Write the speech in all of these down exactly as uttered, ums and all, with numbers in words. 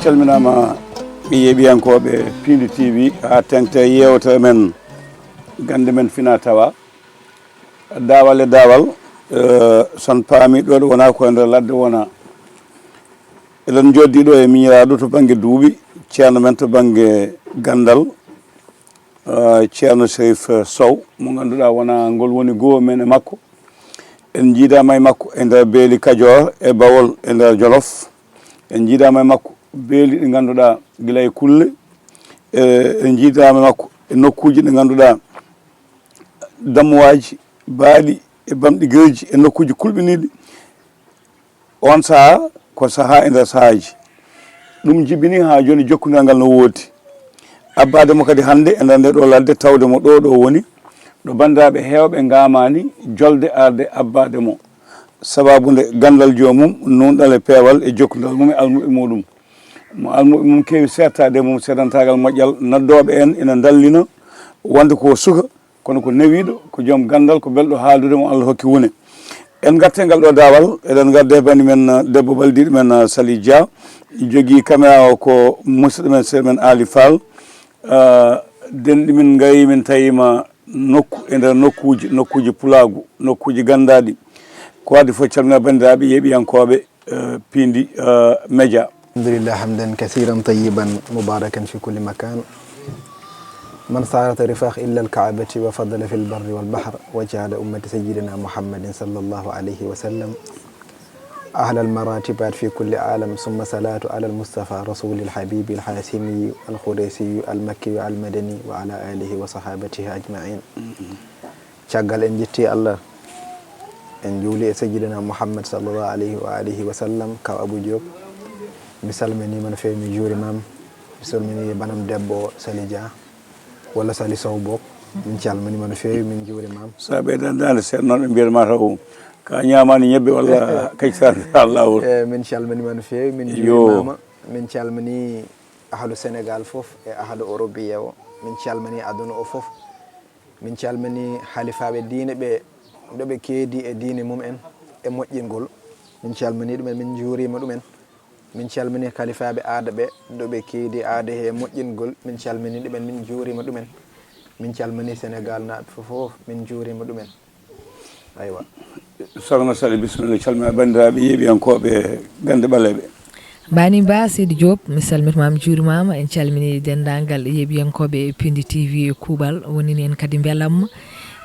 Calminaama ɓiye ɓiyankooɓe Piindi T V, haa teŋti e yeewtere men, gannde men fina tawa. Daawal e daawal, eh, son paami ɗo ɗo wona ko e nder ladde wona. Eɗen jooɗii ɗo e miñiraaɗo to bannge duuɓi, ceerno men to bannge ganndal, eh, ceerno Serif Sow, mo ngannduɗaa wona ngol woni goo men e makko. En njiidaama e makko e nder beeli Kajoor e Bawol e nder Jolof. En njiidaama e makko beeli ɗi ngannduɗaa gila e kulle. Eh, en njiidaama e makko e nokkuuji ɗi ngannduɗaa dammuwaaji, baaɗi e bamɗi gereji e nokkuuji kulɓiniiɗi. On sahaa ko sahaa e nder sahaaji. Ɗum jibini haa jooni jokkondira ngal no woodi. Abbaade mo kadi hannde e nder nde ɗo ladde, tawde mo ɗo ɗo woni, ɗo banndiraaɓe heewɓe ngaamaani jolde arde abbaade mo. Sababu nde ganndal joomum, nuunɗal e peewal e jokkondal mum e almuɓɓe muɗum. Mo almuɓɓe mum keewi seertaade e mum seedantaagal moƴƴal, noddooɓe en ina ndallina wonde ko suka, kono ko newiiɗo, ko joom ganndal, ko belɗo haaldude mo Allah hokki wune. En ngartii ngal ɗo daawal, eɗen ngarda e bani men, eh, debbo baldiiɗo men, eh, Sali Dia, jogii caméra o ko musidɗo men, sehil men Aali Fall. Eh, denɗi min ngayi, min tawiima nokku e nder nokkuuji, nokkuuji pulaagu, nokkuuji ganndaaɗi. Ko waɗi fof calmina banndiraaɓe yeeɓiyankooɓe, eh, Piindi, eh, Média. الحمد لله حمدا كثيرا طيبا مباركا في كل مكان. من سارت رفاق إلا الكعبة وفضل في البر والبحر وجعل أمة سيدنا محمد صلى الله عليه وسلم أعلى المراتبات في كل عالم، ثم صلاة على المصطفى رسول الحبيب الحاشمي القريشي المكي المدني وعلى آله وصحابته أجمعين. Caggal en njetti Allah, en njuuli e Sayyidina Muhammad sallallahu alayhi wa alihi wa sallam, kaw Abu Diop. Mi salminiima no feewi, mi juurimaama. Mi salmini banam debbo Sali Dia, walla Sali Sow boog. Min calminiima no feewi, min juurimaama. Sa ɓeydan daande seeɗa noon ɓe mbiyata ma taw ka ñaamaani ñebbe walla kaccaani laawol. Eh, min calminiima no feewi, min Yo. juurimaama. Min calmini ahlu Senegal fof e ahlu Orobiya o. Min calmini aduna o fof. Min calmini halifaaɓe diine ɓe, ɗo ɓe keedi e diine mum en e moƴƴingol. Min calmini ɗumen, min njuuriima ɗumen. Min calmini halifaaɓe aada ɓe, ɗo ɓe keedi aada he moƴƴingol. Min calmini ɗumen, min njuuriima ɗumen. Min calmini Senegal naaɓe fof, fof, min njuuriima ɗumen. Aywa. Sokhna Sali, bisimilla, calmina banndiraaɓe yeeɓiyankooɓe Gannde Ɓaleeɓe. Bani Ba, Seydi Diop, mi salmitimaama, mi juurimaama. En calmini denndaangal yeeɓiyankooɓe Piindi T V e kuuɓal. Wonini en kadi mbelamma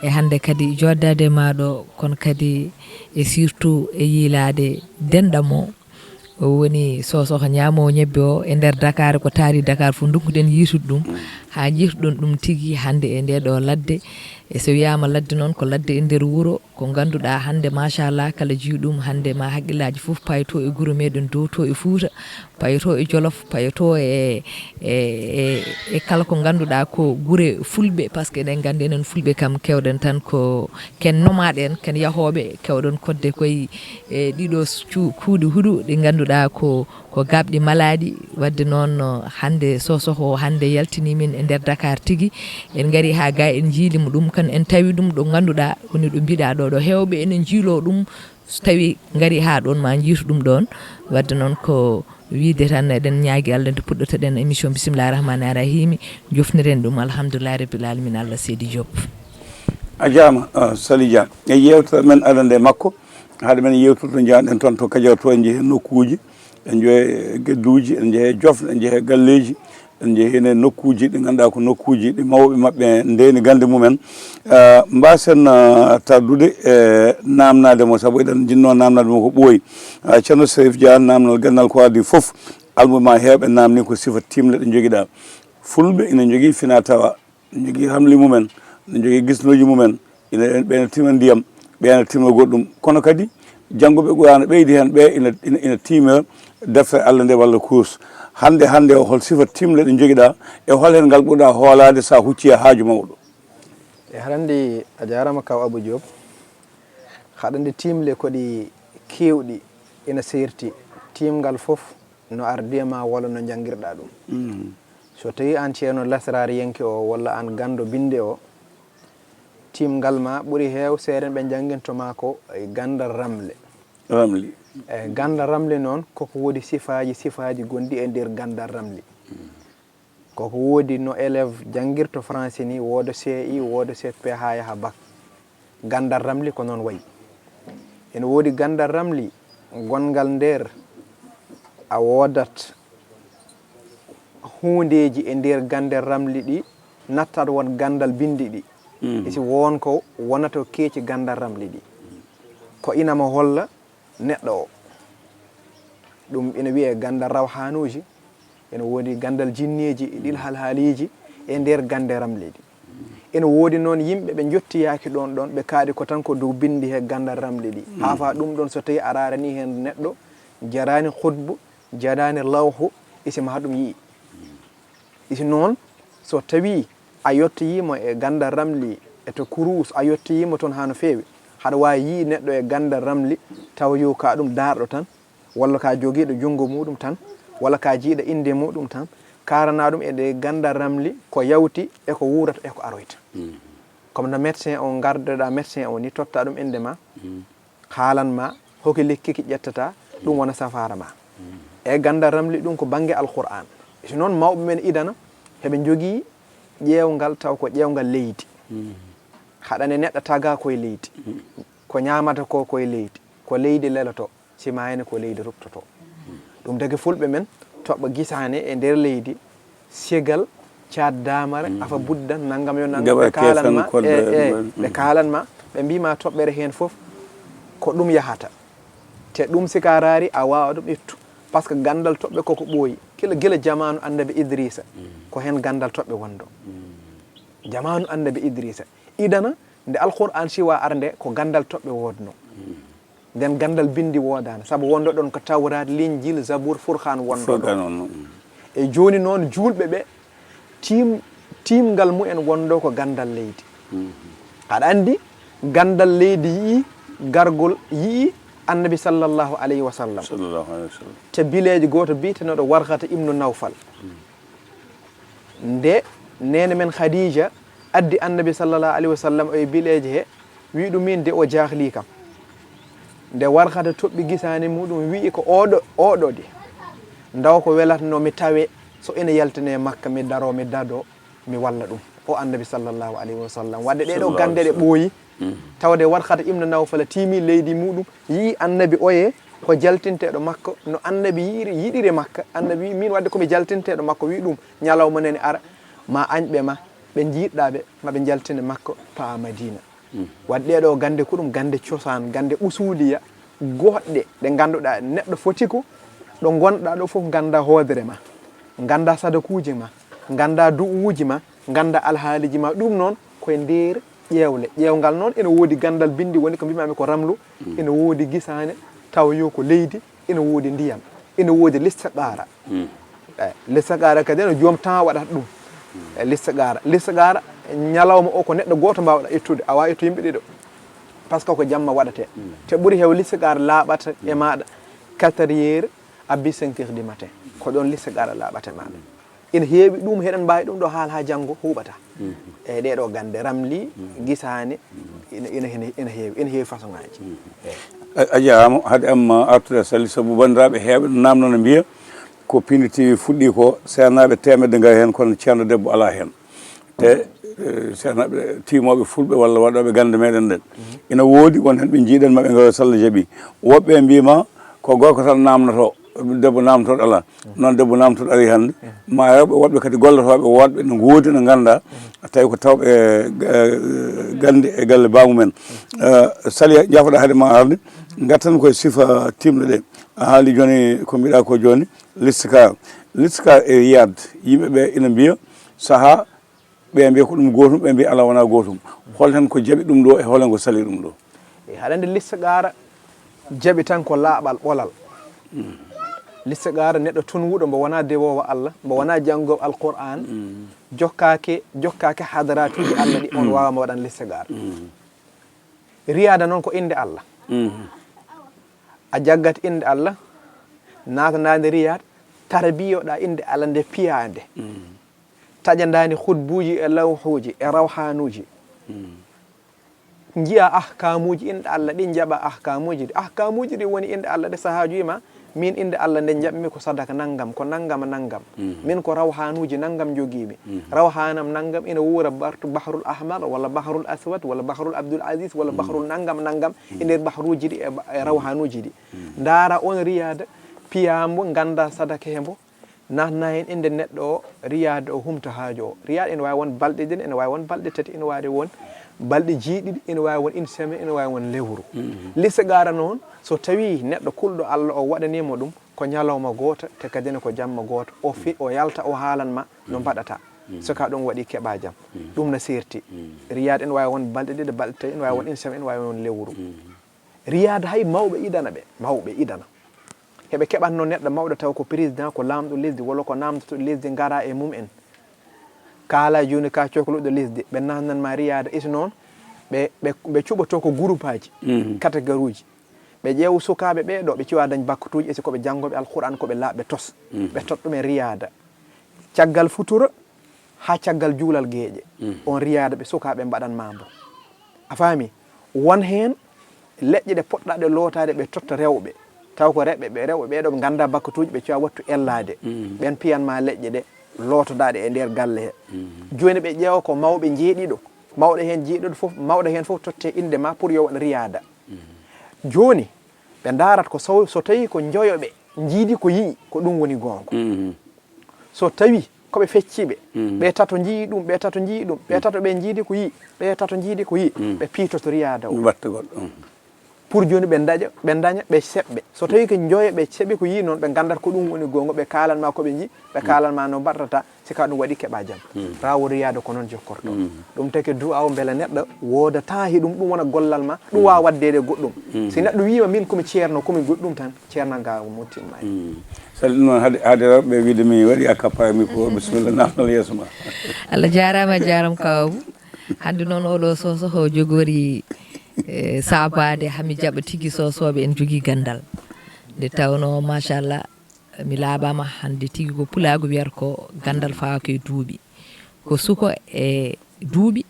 e hannde kadi jooɗdaade e maa ɗo, kono kadi e surtout e yiilaade denɗam o. O woni sosoho ñaamoowo ñebbe o e nder Dakar, ko taari Dakar fof ndokkuɗen yiitude ɗum, haa njiituɗon ɗum tigi hannde e nde ɗo ladde. E so wiyaama ladde noon, ko ladde e nder wuro, ko ngannduɗaa hannde, machallah, kala jiiɗum hannde ma haqqillaaji fof payto e gure meɗen dow to e Fuuta, payto e Jolof, payto e, e, e, e kala ko ngannduɗaa ko gure fulɓe, par ce que eɗen nganndi enen fulɓe kam kewɗen tan ko ken nomaaɗo en, ken yahooɓe, kewɗen koɗde koye e ɗiɗo cu-, kuuɗe huɗo ɗi ngannduɗaa ko, ko gaaɓɗi malaaɗi. Wadde noon, no hannde sosoho o hannde yaltini min e nder Dakar tigi. En ngari haa ga en njiilima ɗum, kan en tawi ɗum ɗo ngannduɗaa woni ɗo mbiɗa ɗo, ɗo heewɓe ene njiilo ɗum, so tawi ngari haa ɗoon ma njiitu ɗum ɗoon. Wadde noon ko wiide tan eɗen ñaagi Allah nde puɗɗotoɗen émission, bisimillahi rahmani rahimi, jofniren ɗum alhamdulillahi rabbil alamin Allah Seydi Diop. A jaama, ah, Sali Dia. E yeewtere men adande makko, hade men yeewtude to njahɗen toon to Kajoor to, en njehii nokkuuji, en njehii gedduuji, en njehii jofle, en njehii galleeji, en njehii heen e nokkuuji ɗi ngannduɗaa ko nokkuuji ɗi mawɓe maɓɓe ndeeni gannde mumen. Ah, mbaasen, ah, tardude e naamnaade mo, sabu eɗen njinnoo naamnaade mo ko ɓooyi. Ah, Ceerno Serif Dia, naamnal ganndal ko adii fof, almuɓe ma heewɓe naamni ko sifa tiimle ɗe njogiɗaa. Fulɓe ina njogii fina tawa. Ene njogii hamli mumen, ene njogii gisnooji mumen, ina, ɓe ene tima ndiyam, ɓe ene tima goɗɗum. Kono kadi, jannguɓe Qur'aana ɓeydi heen, ɓe ina, ina, ina tiima deftere Allah nde walla kurus. Hannde, hannde o, hol sifa tiimle ɗe njogiɗaa, e hol heen ngal ɓurɗaa hoolaade so a huccii e haaju mawɗo? E haɗande, a jaaraama kaw Abou Diop. Haɗande tiimle ko ɗi keewɗi, ina seerti. Tiimngal fof no ardii e ma walla no njanngirɗaa ɗum. Mm. So tawii aan ceerno lasraariyanke o walla aan ganndo binnde o, tiimngal ma ɓuri heew seeɗa ɓe njannginto ma ko e ganndal ramle. Ramli. E gandal ramli noon koko woodi sifaaji sifaaji gonɗi e nder gandal ramli. Koko woodi no élève janngirto français ni, wooda C I, wooda C P haa yaha bac. Gandal ramli ko noon wayi. Ene woodi gandal ramli gonngal nder a woodat huundeeji e nder gandal ramli ɗi nattat won gandal binndi ɗi. Isi won ko wonata keeci gandal ramli ɗi. Ko ina mo holla neɗɗo o. Ɗum ina wiyee ganndal rawhanuuji, ene woodi ganndal jinneeji e ɗiin haalhaaliiji e nder gannde ramli ɗi. Ene woodi noon yimɓe ɓe njottiyaaki ɗoon ɗoon, ɓe kaaɗi ko tan ko dow binndi he ganndal ramli ɗi. Haa faa ɗum ɗoon so tawii a raaranii heen neɗɗo, jaraani khutbu, jaraani lawhu, isi maa ɗum yi'i. Isi noon, so tawii a yottoyiima e ganndal ramli e to kuruus, a yottoyiima toon haa no feewi, haɗa waawi yi'i neɗɗo e ganndal ramli tawa yo ka ɗum daarɗo tan, walla ka jogiiɗo junngo muuɗum tan, walla ka jiiɗa innde muuɗum tan, kaarana ɗum e nde ganndal ramli ko yawti e ko wuurata e ko aroyta. Comme no médecin o ngardoɗaa médecin o ni totta ɗum innde ma, haalan ma hokki lekki ki ƴettata, ɗum wona safaara ma. E ganndal ramli ɗum ko bannge Alqur'aan. Si noon mawɓe men idana heɓe njogii ƴeewngal taw ko ƴeewngal leydi. Haɗane neɗɗo taga koye leydi. Ko ñaamata ko koye leydi. Ko leydi leloto, si maayne ko leydi ruptoto. Ɗum tagi fulɓe men toɓɓa gisaane e nder leydi, segal, caat daamare, afa buddan, nanngam yo nanngam. Ɓe kaalan ma, e, e, ɓe kaalan ma, ɓe mbii ma toɓɓere heen fof ko ɗum yahata. Te ɗum si ka raari a waawa ɗum ittu. Par ce que ganndal toɓɓe koko ɓooyi. Kila gila jamaanu annabi Idrisa, ko heen ganndal toɓɓe wonno. Jamaanu annabi Idrisa. Idana, nde Alqur'aan siwa arde ko ganndal toɓɓe wodno. Nden ganndal binndi woodaani, sabu wonndo ɗoon ko Tawraat, Linjiil, Zabuur, Furqaan wonndo ɗoon. E jooni noon juulɓe ɓe tiim, tiimngal mumen wonndo ko ganndal leydi. Aɗa anndi ganndal leydi yi'i gargol, yi'i annabi sallallahu alayhi wa sallam. Te bileejo gooto biyetenooɗo Warqata ibnu Nawfal. Nde neene men Khadija addi annabi sallallahu alayhi wa sallam e bileeje he, wi ɗum min de o jaaxlii kam. Nde Warqata toɓɓi gisaane muɗum wi'i ko oɗo, oɗo de. Ndaw ko welatno mi tawe so ina yaltine Makka mi daro mi dado mi walla ɗum. O annabi sallallahu alayhi wa sallam. Wadde ɗeɗo gande ɗe ɓooyi. Tawde Warqata ibnu Nawfal tiimi leydi muɗum, yi'i annabi oye ko jaltinteeɗo makko, no annabi yi'iri, yiɗiri makka. Annabi wi min wadde ko mi jaltinteeɗo makko, wi ɗum ñalawma nani ara ma añɓe ma ɓe njiɗɗa ɓe ma ɓe jaltine makko paa Madina. Wadde ɗeɗo gande ko ɗum gande cosaan, gande usuliya goɗɗe ɗe ngannduɗaa neɗɗo foti ko ɗo ngonɗaa ɗo fof ngannda hoodere ma, ngannda sadakuuji ma, ngannda du'uuji ma, ngannda alhaaliji ma. Ɗum noon koye nder ƴeewle. Ƴeewngal noon ene woodi ganndal binndi woni ko mbimami ko ramlu, ene woodi gisaane tawa yo ko leydi, ene woodi ndiyam, ene woodi listiqaara. Eh, listiqaara kadi no joom temps waɗata ɗum. Eh, listiqaara, listiqaara ñalawma o ko neɗɗo gooto mbawɗa ittude, a wawi ittu yimɓe ɗiɗo. Par ce que ko jamma waɗate. Te ɓuri heew listiqaara laaɓata e maɗa quatre heures abbi cinq heures du matin. Ko ɗon listiqaara laaɓata e maɗa. Ina heewi ɗum, heɗen mbawi ɗum ɗo haala ha janngo huuɓata. E ɗeɗo gande ramli, gisaane, ina, ina, ina, ina heewi, ina heewi façon ngaji. Eh. A jarama. Haade am artude Sali, sabu bandiraɓe heewɓe no namno no mbiya ko Pindi T V fuɗɗi ko seernaaɓe teemedde ngawi heen, kono ceerno debbo alaa heen. Te eh, seernaaɓe tiimooɓe fulɓe walla waɗooɓe gannde meɗen ɗen, ina woodi won heen ɓe njiiɗen maɓe ngawi, so Allah jaɓi. Woɓɓe mbima ko gorko tan namnoto, debbo namnotoɗo alaa. Noon debbo namnotoɗo ari hannde. Ma rewɓe woɓɓe kadi gollotooɓe woɗɓe no ngoodi no ngannda tawi ko tawɓe eh, gannde e galle baamu men. Eh, Sali, jaafoɗa haade ma arde, ngartan koye sifa timɗe ɗe. A haali jooni ko mbiɗa ko jooni, listikar. Listikar e Riyad, yimɓe ɓe ina mbiya saha, ɓe mbiya ko ɗum gootum, ɓe mbiya alaa wonaa gootum. Hol heen ko jaɓi ɗum ɗo e hol heen ko sali ɗum ɗo? E haɗande listikara jaɓi tan ko laaɓal ɓolal. Listikara neɗɗo tunwuɗo mbo wonaa dewoowo Allah, mbo wonaa janngoowo Alqur'an, jokkaake, jokkaake hadaratuuji Allah ɗi on waawama waɗan listikara. Riyada noon ko innde Allah. A jaggat innde Allah, naatanaade Riyad, tarbiyoɗa innde Allah nde piyaande. Taƴandaani khutbuuji e lawhuuji e rawhanuuji. Njiya ahkamuuji inɗe Allah ɗi, njaɓa ahkamuuji ɗi. Ahkamuuji ɗi woni inɗe Allah ɗe, so a haajuyima, min inɗe Allah nde njaɓmi ko sadaka nanngam, ko nanngam e nanngam. Min ko rawhanuuji nanngam njogiimi. Rawhanam nanngam ina wuura bartu Bahrul Ahmar, walla Bahrul Aswad, walla Bahrul Abdul Aziz, walla Bahrul nanngam nanngam, e nder bahruuji ɗi e ba-, e rawhanuuji ɗi. Ndaara on riyaada, piyaa mbo, ngannda sadaka he mbo, naatna heen innde neɗɗo o, riyaada o humta haaju o. Riyaada ina waawi won balɗe ɗiɗi, ina waawi won balɗe tati, ina waawi won balɗe jeeɗiɗi, ina waawi won une semaine, ina waawi won lewru. Listigaara noon, so tawii neɗɗo kulɗo Allah o waɗaniima ɗum, ko ñalawma gooto, te kadi ne ko jamma gooto, o fi-, o yalta, o haalan ma no mbaɗata. So ka ɗum waɗi keɓa jam. Ɗum no seerti. Riyaada ina waawi won balɗe ɗiɗi, balɗe tati, ina waawi won une semaine, ina waawi won lewru. Riyaada hay mawɓe idana ɓe, mawɓe idana. Heɓe keɓatno neɗɗo mawɗo taw ko président, ko laamɗo lesdi, walla ko naamndoto lesdi, ngara e mum en. Kaala jooni ka cokluɗo lesdi, ɓe naatnan ma riyaada isi noon, ɓe, ɓe, ɓe cuɓoto ko groupe aji, catégorie uji. Ɓe ƴeewa sukaaɓe ɓee ɗo, ɓe cuwa dañ bakkatuuji, esi ko ɓe janngooɓe Alquraan, ko ɓe laaɓɓe tos. Ɓe totta ɗum e riyaada. Caggal futuro, haa caggal juulal geeƴe. On riyaada ɓe sukaaɓe mbaɗan ma mbo. A faami? Won heen leƴƴe ɗe poɗɗa ɗe lootaade ɓe totta rewɓe. Taw ko rewɓe ɓe, rewɓe ɓee ɗo ɓe ngannda bakkatuuji ɓe cuwa wattu ellaade. Ɓeen piyan ma leƴƴe ɗe lootodaɗe e nder galle he. Jooni ɓe ƴeewa ko mawɓe jeeɗiɗo. Mawɗo heen jeeɗiɗo fof, mawɗo heen fof totte innde ma pour yo waɗ riyaada. Jooni ɓe ndaarat ko so, so tawii ko njoyo ɓe njiidi ko yi'i, ko ɗum woni goonga. So tawii ko ɓe fecciiɓe, ɓe tato njii ɗum, ɓe tato njii ɗum, ɓe tato ɓe njiidi ko yi'i, ɓe tato njiidi ko yi'i, ɓe piitoto riyaada o. Watta goɗɗo. Pour jooni ɓe ndaña, ɓe ndaña, ɓe seɓɓe. So tawii ko njoyo ɓe seɓi ko yi'i noon, ɓe nganndat ko ɗum woni goonga, ɓe kaalan ma ko ɓe njii, ɓe kaalan ma no mbaɗrata, si ka ɗum waɗi keɓa jam. Raawol riyaada ko noon jokkorto. Ɗum taki du'a o mbela neɗɗo woodata he ɗum, ɗum wona gollal ma, ɗum waawa waɗdeede goɗɗum. Si neɗɗo wiima min komi ceerno, komi goɗɗum tan, ceernal ngal mo timmaani. Sali ɗum noon, haade, haade rewɓe wiide mi waɗi a kappa mi ko, bisimilla, naatnal yeeso ma. Allah jaaraama, a jaaraama kaw Abou. Hannde noon oɗo soso o jogori, eh, saabaade hami jaɓa tigi sosooɓe en jogii ganndal. Nde tawnoo, machallah, mi laabaama hannde tigi ko pulaagu wiyata ko ganndal fawaaka e duuɓi. Ko suko e duuɓi,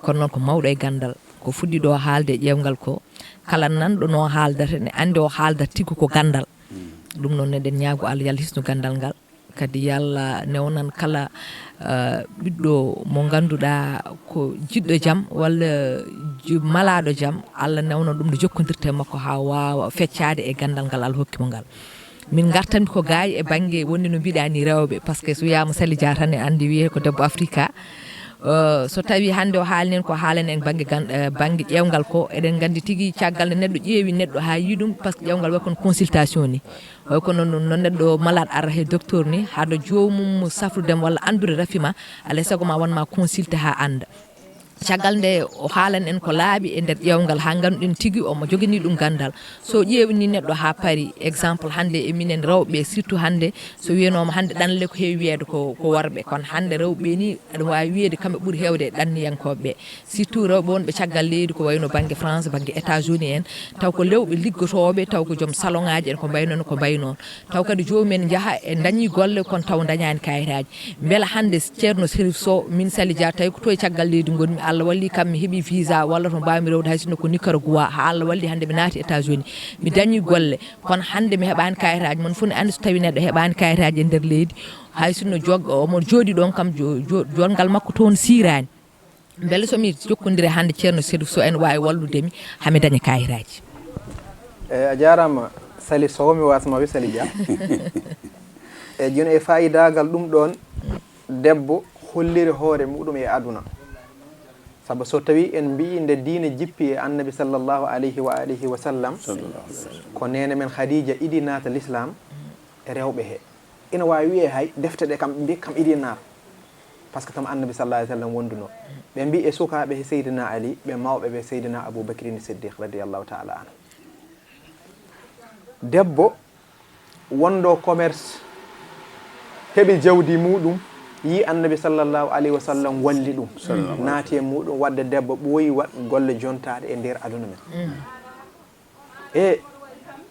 kono noon ko mawɗo e ganndal. Ko fuɗɗi ɗo haalde e ƴeewngal ko, kala nanɗo no haaldata ne anndi o haaldata tigi ko ganndal. Ɗum noon eɗen ñaago Allah yo Allah hisnu ganndal ngal. Kadi yo Allah newnan kala, eh, ɓiɗɗo mo ngannduɗaa ko jiɗɗo jam walla ji-, malaaɗo jam, Allah newnan ɗum no jokkondirta e makko haa waawa feccaade e ganndal ngal Allah hokki mo ngal. Min ngartanmi ko gaay e bannge wonde no mbiɗaa ni rewɓe, par ce que so wiyaama Sali Dia tan en anndi wiyee ko debbo Afrika. Eh, so tawii hannde o haalni en ko haalani en bannge gan-, eh, bannge ƴeewngal ko, eɗen nganndi tigi caggal nde neɗɗo ƴeewi neɗɗo haa yii ɗum, par ce que ƴeewngal wayi kono consultation ni. Oy kono no, no neɗɗo malade ara he docteur ni, hado joomum safrude mo walla anndude rafi ma, alay sago ma won ma consulté haa annda. Caggal nde o haalan en ko laaɓi e nder ƴeewngal haa ngannduɗen tigi omo joganii ɗum ganndal. So ƴeewni neɗɗo haa pari, exemple hannde e minen rewɓe, surtout hannde so wiyanooma hannde ɗanle ko heewi wiyeede ko, ko worɓe, kono hannde rewɓe ni aɗa waawi wiyeede kamɓe ɓuri heewde e ɗanniyankooɓe ɓe. Surtout rewɓe wonɓe caggal leydi ko wayno bannge France, bannge États-Unis en, taw ko rewɓe liggotooɓe, taw ko joom salon ŋaaji en ko mbayno noon, ko mbayno noon. Taw kadi joomum en njaha e ndañi golle kono taw ndañaani kayitaaji. Mbela hannde Ceerno Serif Sow, min Sali Dia, tawi ko to e caggal leydi ngonmi, Allah walli kam mi heɓi visa walla to mbaawmi rewde hay sinno ko Nicaragua, haa Allah walli hannde mi naati États-Unis. Mi dañi golle, kono hannde mi heɓaani kayitaaji. Mon fof ne anndi so tawi neɗɗo heɓaani kayitaaji e nder leydi, hay sinno jog-, omo jooɗi ɗoon kam jo-, jo-, jolngal makko toon siiraani. Mbele so mi jokkondire hannde Ceerno Serif Sow ene waawi wallude mi haa mi daña kaayitaaji. E, a jaaraama, Sali Sow, mi waasma wi Sali Dia. E, jooni e faayidaagal ɗum ɗoon, debbo holliri hoore muɗum e aduna. Sabu so tawii en mbiyi nde diine jippi e Annabi sallallahu alayhi wa alihi wa sallam, ko neene men Khadija idi naata l'islam e rewɓe he. Ina waawi wiyee hay defte ɗe kam ɓe mbi kam idi naata. Par ce que kam Annabi sallallahu alayhi wa sallam wonduno. Ɓe mbi e sukaaɓe he Seydina Ali, ɓe mawɓe ɓe Seydina Abu Bakrin Siddiq radiyallahu ta'ala anhu. Debbo wonɗo commerce, heɓi jawdi muɗum, yi Annabi sallallahu alayhi wa sallam walli ɗum, naati e muɗum, waɗde debbo ɓooyi waɗ golle jontaaɗe e nder aduna men. E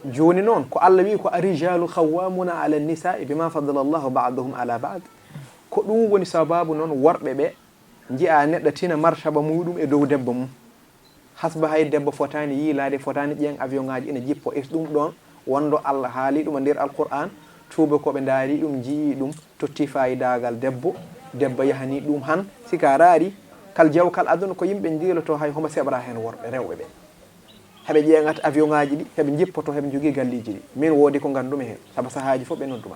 jooni noon, ko Allah wi'i ko, "Ar-rijalu qawwamuna ala an-nisa'i bima faddala Allahu ba'dahum ala ba'd." Ko ɗum woni sababu noon worɓe ɓe nji'a neɗɗo tina martaba muɗum e dow debbo mum. Hasba hay debbo fotaani yiilaade, fotaani ƴeeŋ avion ŋaaji ina jippo. E ɗum ɗoon wonndo Allah haali ɗum e nder Alqur'aan, tuubakooɓe ndaari ɗum, njiyii ɗum, totti faayidaagal debbo, debbo yahani ɗum han, sika raari, kal jaw kal aduna ko yimɓe njiiloto hay homo seɓra heen worɓe, rewɓe ɓe. Heɓe ƴeeŋat avion ŋaaji ɗi, heɓe njippoto, heɓe njogii galleeji ɗi. Min woodi ko nganndumi heen, sabu sahaaji fof ɓe nodduma.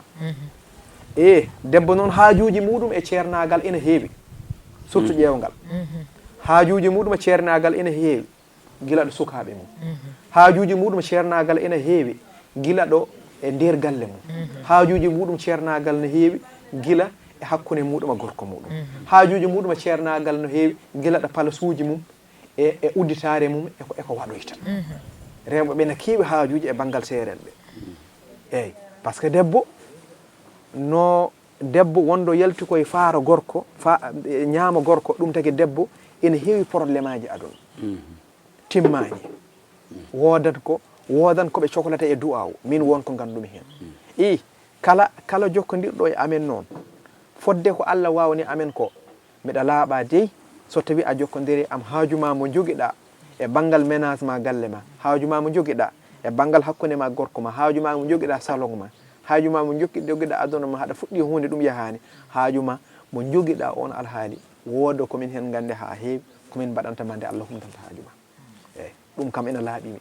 E, debbo noon haajuuji muɗum e ceernaagal ina heewi, surtout ƴeewngal. Haajuuji muɗum e ceernaagal ina heewi, gila ɗo sukaaɓe mum. Haajuuji muɗum ceernaagal ina heewi, gila ɗo e nder galle mum. Haajuuji muɗum ceernaagal ne heewi, gila e hakkunde muɗum e gorko muɗum. Haajuuji muɗum ceernaagal no heewi, gila ɗo palasuuji mum, e, e udditaare mum, e ko, e ko waɗoyta. Rewɓe ɓe na keewi haajuuji e banngal seerenɓe. Eeyi, par ce que debbo, no debbo wonɗo yalti koye faaro gorko, fa-, e ñaamo gorko, ɗum tagi debbo ina heewi problémeaaji aduna. Timmaani. Woodat ko, woodan ko ɓe coklata e du'aawu. Min won ko nganndumi heen. I, kala, kala jokkondirɗo e amen noon, fodde ko Allah waawni amen ko, miɗa laaɓa dey, so tawi a jokkondiri am haaju ma mo njogiɗa e banngal ménage ma galle ma, haaju ma mo njogiɗa e banngal hakkunde ma gorko ma, haaju ma mo njogiɗa salon ma, haaju ma mo jokki-, jogiɗa aduna ma haɗa fuɗɗi huunde ɗum yahaani, haaju ma mo njogiɗa on alhaali, wooda ko min heen nganndi haa heewi, ko min mbaɗanta ma nde Allah humtanta haaju ma. Eeyi, ɗum kam ina laaɓi mi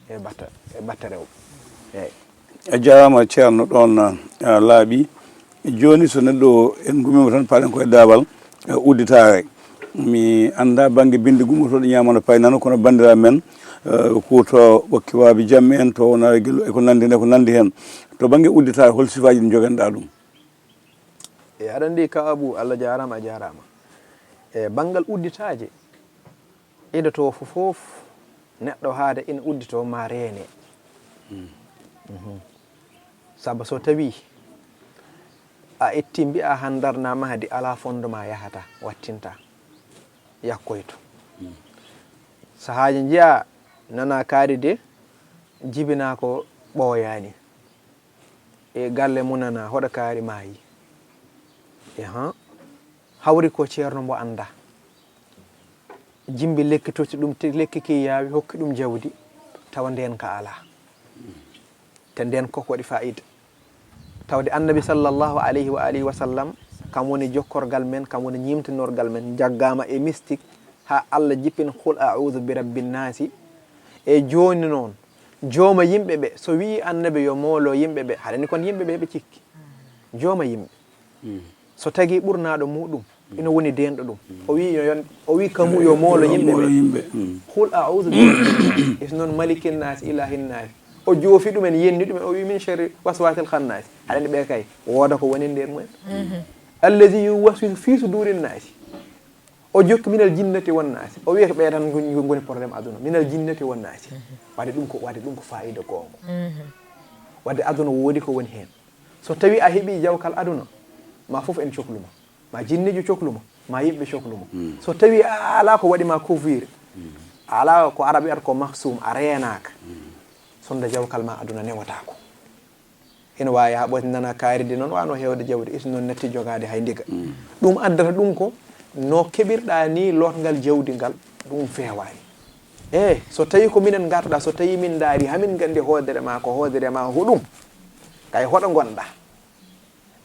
e batta, e batta rewɓe. Eeyi. A jaaraama, Ceerno, ɗoon, a, laaɓi. Jooni, so neɗɗo en ngumiima tan, paɗen koye daabal, a, udditaare. Mi anndaa bannge binndi gummotooɗo ñaamo no paynano, kono banndiraaɓe men, a, kuuto Wakki Waabi Jam en, to wona Gelo, e ko nanndi, e ko nanndi heen. To bannge udditaare, hol sifaaji ɗi njoganɗaa ɗum? E, aɗa anndi, Ka Abu, Allah jaaraama, a jaaraama. E, banngal udditaaje, idotoo fof, fof, neɗɗo haade ina udditoo ma reene. Mhm. Sabu so tawii a itti mbi'a han ndarnaa mahdi, alaa fondement yahata, wattinta, yakkoyto. Sahaaji njiya nana kaari de, jibinaa ko ɓooyaani. E galle mum nana hoɗa kaari maayi. Ehan. Hawri ko ceerno mbo annda. Jimbi lekki totti ɗum, te lekki ki yaawi, hokki ɗum jawdi, tawa ndeen ka alaa. Te ndeen koko waɗi faayida. Tawde Annabi sallallahu alayhi wa alihi wa sallam, kam woni jokkorgal men, kam woni ñiimtinorgal men, jaggaama e mystique, haa Allah jippin qul a'udhu bi rabbin naasi. E jooni noon, jooma yimɓe ɓe, so wi'i Annabi yo moolo yimɓe ɓe, haɗani kon yimɓe ɓe heɓe cikki. Jooma yimɓe. So tagi ɓurnaaɗo muɗum, ina woni deenɗo ɗum. O wi yo yon-, o wi kamu yo moolo yimɓe ɓe. Moolo yimɓe, mm. Qul a'udhu bi rabbin nas. Is noon malikin nas, ilahin nas. O joofi ɗumen, yenni ɗumen, o wi min sharri waswasil khannas. Haɗani ɓe kay, wooda ko woni nder mumen. Allazi yuwaswisu fi sudurin nas. O jokki minal jinnati wan nas. O wiya ko ɓe tan ngoni, ngoni problème aduna. Minal jinnati wan nas. Wadde ɗum ko, wadde ɗum ko faayida goonga. Wadde aduna woodi ko woni heen. So tawi a heɓi jawkal aduna, ma fof en coklu ma. Ma jinniijo coklu ma, ma yimɓe coklu ma. So tawi a alaa ko waɗi ma couvrir, a alaa ko Arab wiyata ko mahsum, a reenaaka. Sonde jawkal ma aduna newataako. Ina waawi haa ɓoyta nana kaari de noon wano heewde jawdi, isi noon natti jogaade hay ndiga. Ɗum addata ɗum ko no keɓirɗa ni lootngal jawdi ngal, ɗum feewaani. E so tawi ko minen ngarɗa, so tawi min ndaari, hamin nganndi hoodere ma, ko hoodere ma hoɗum, kay hoɗo ngonɗa.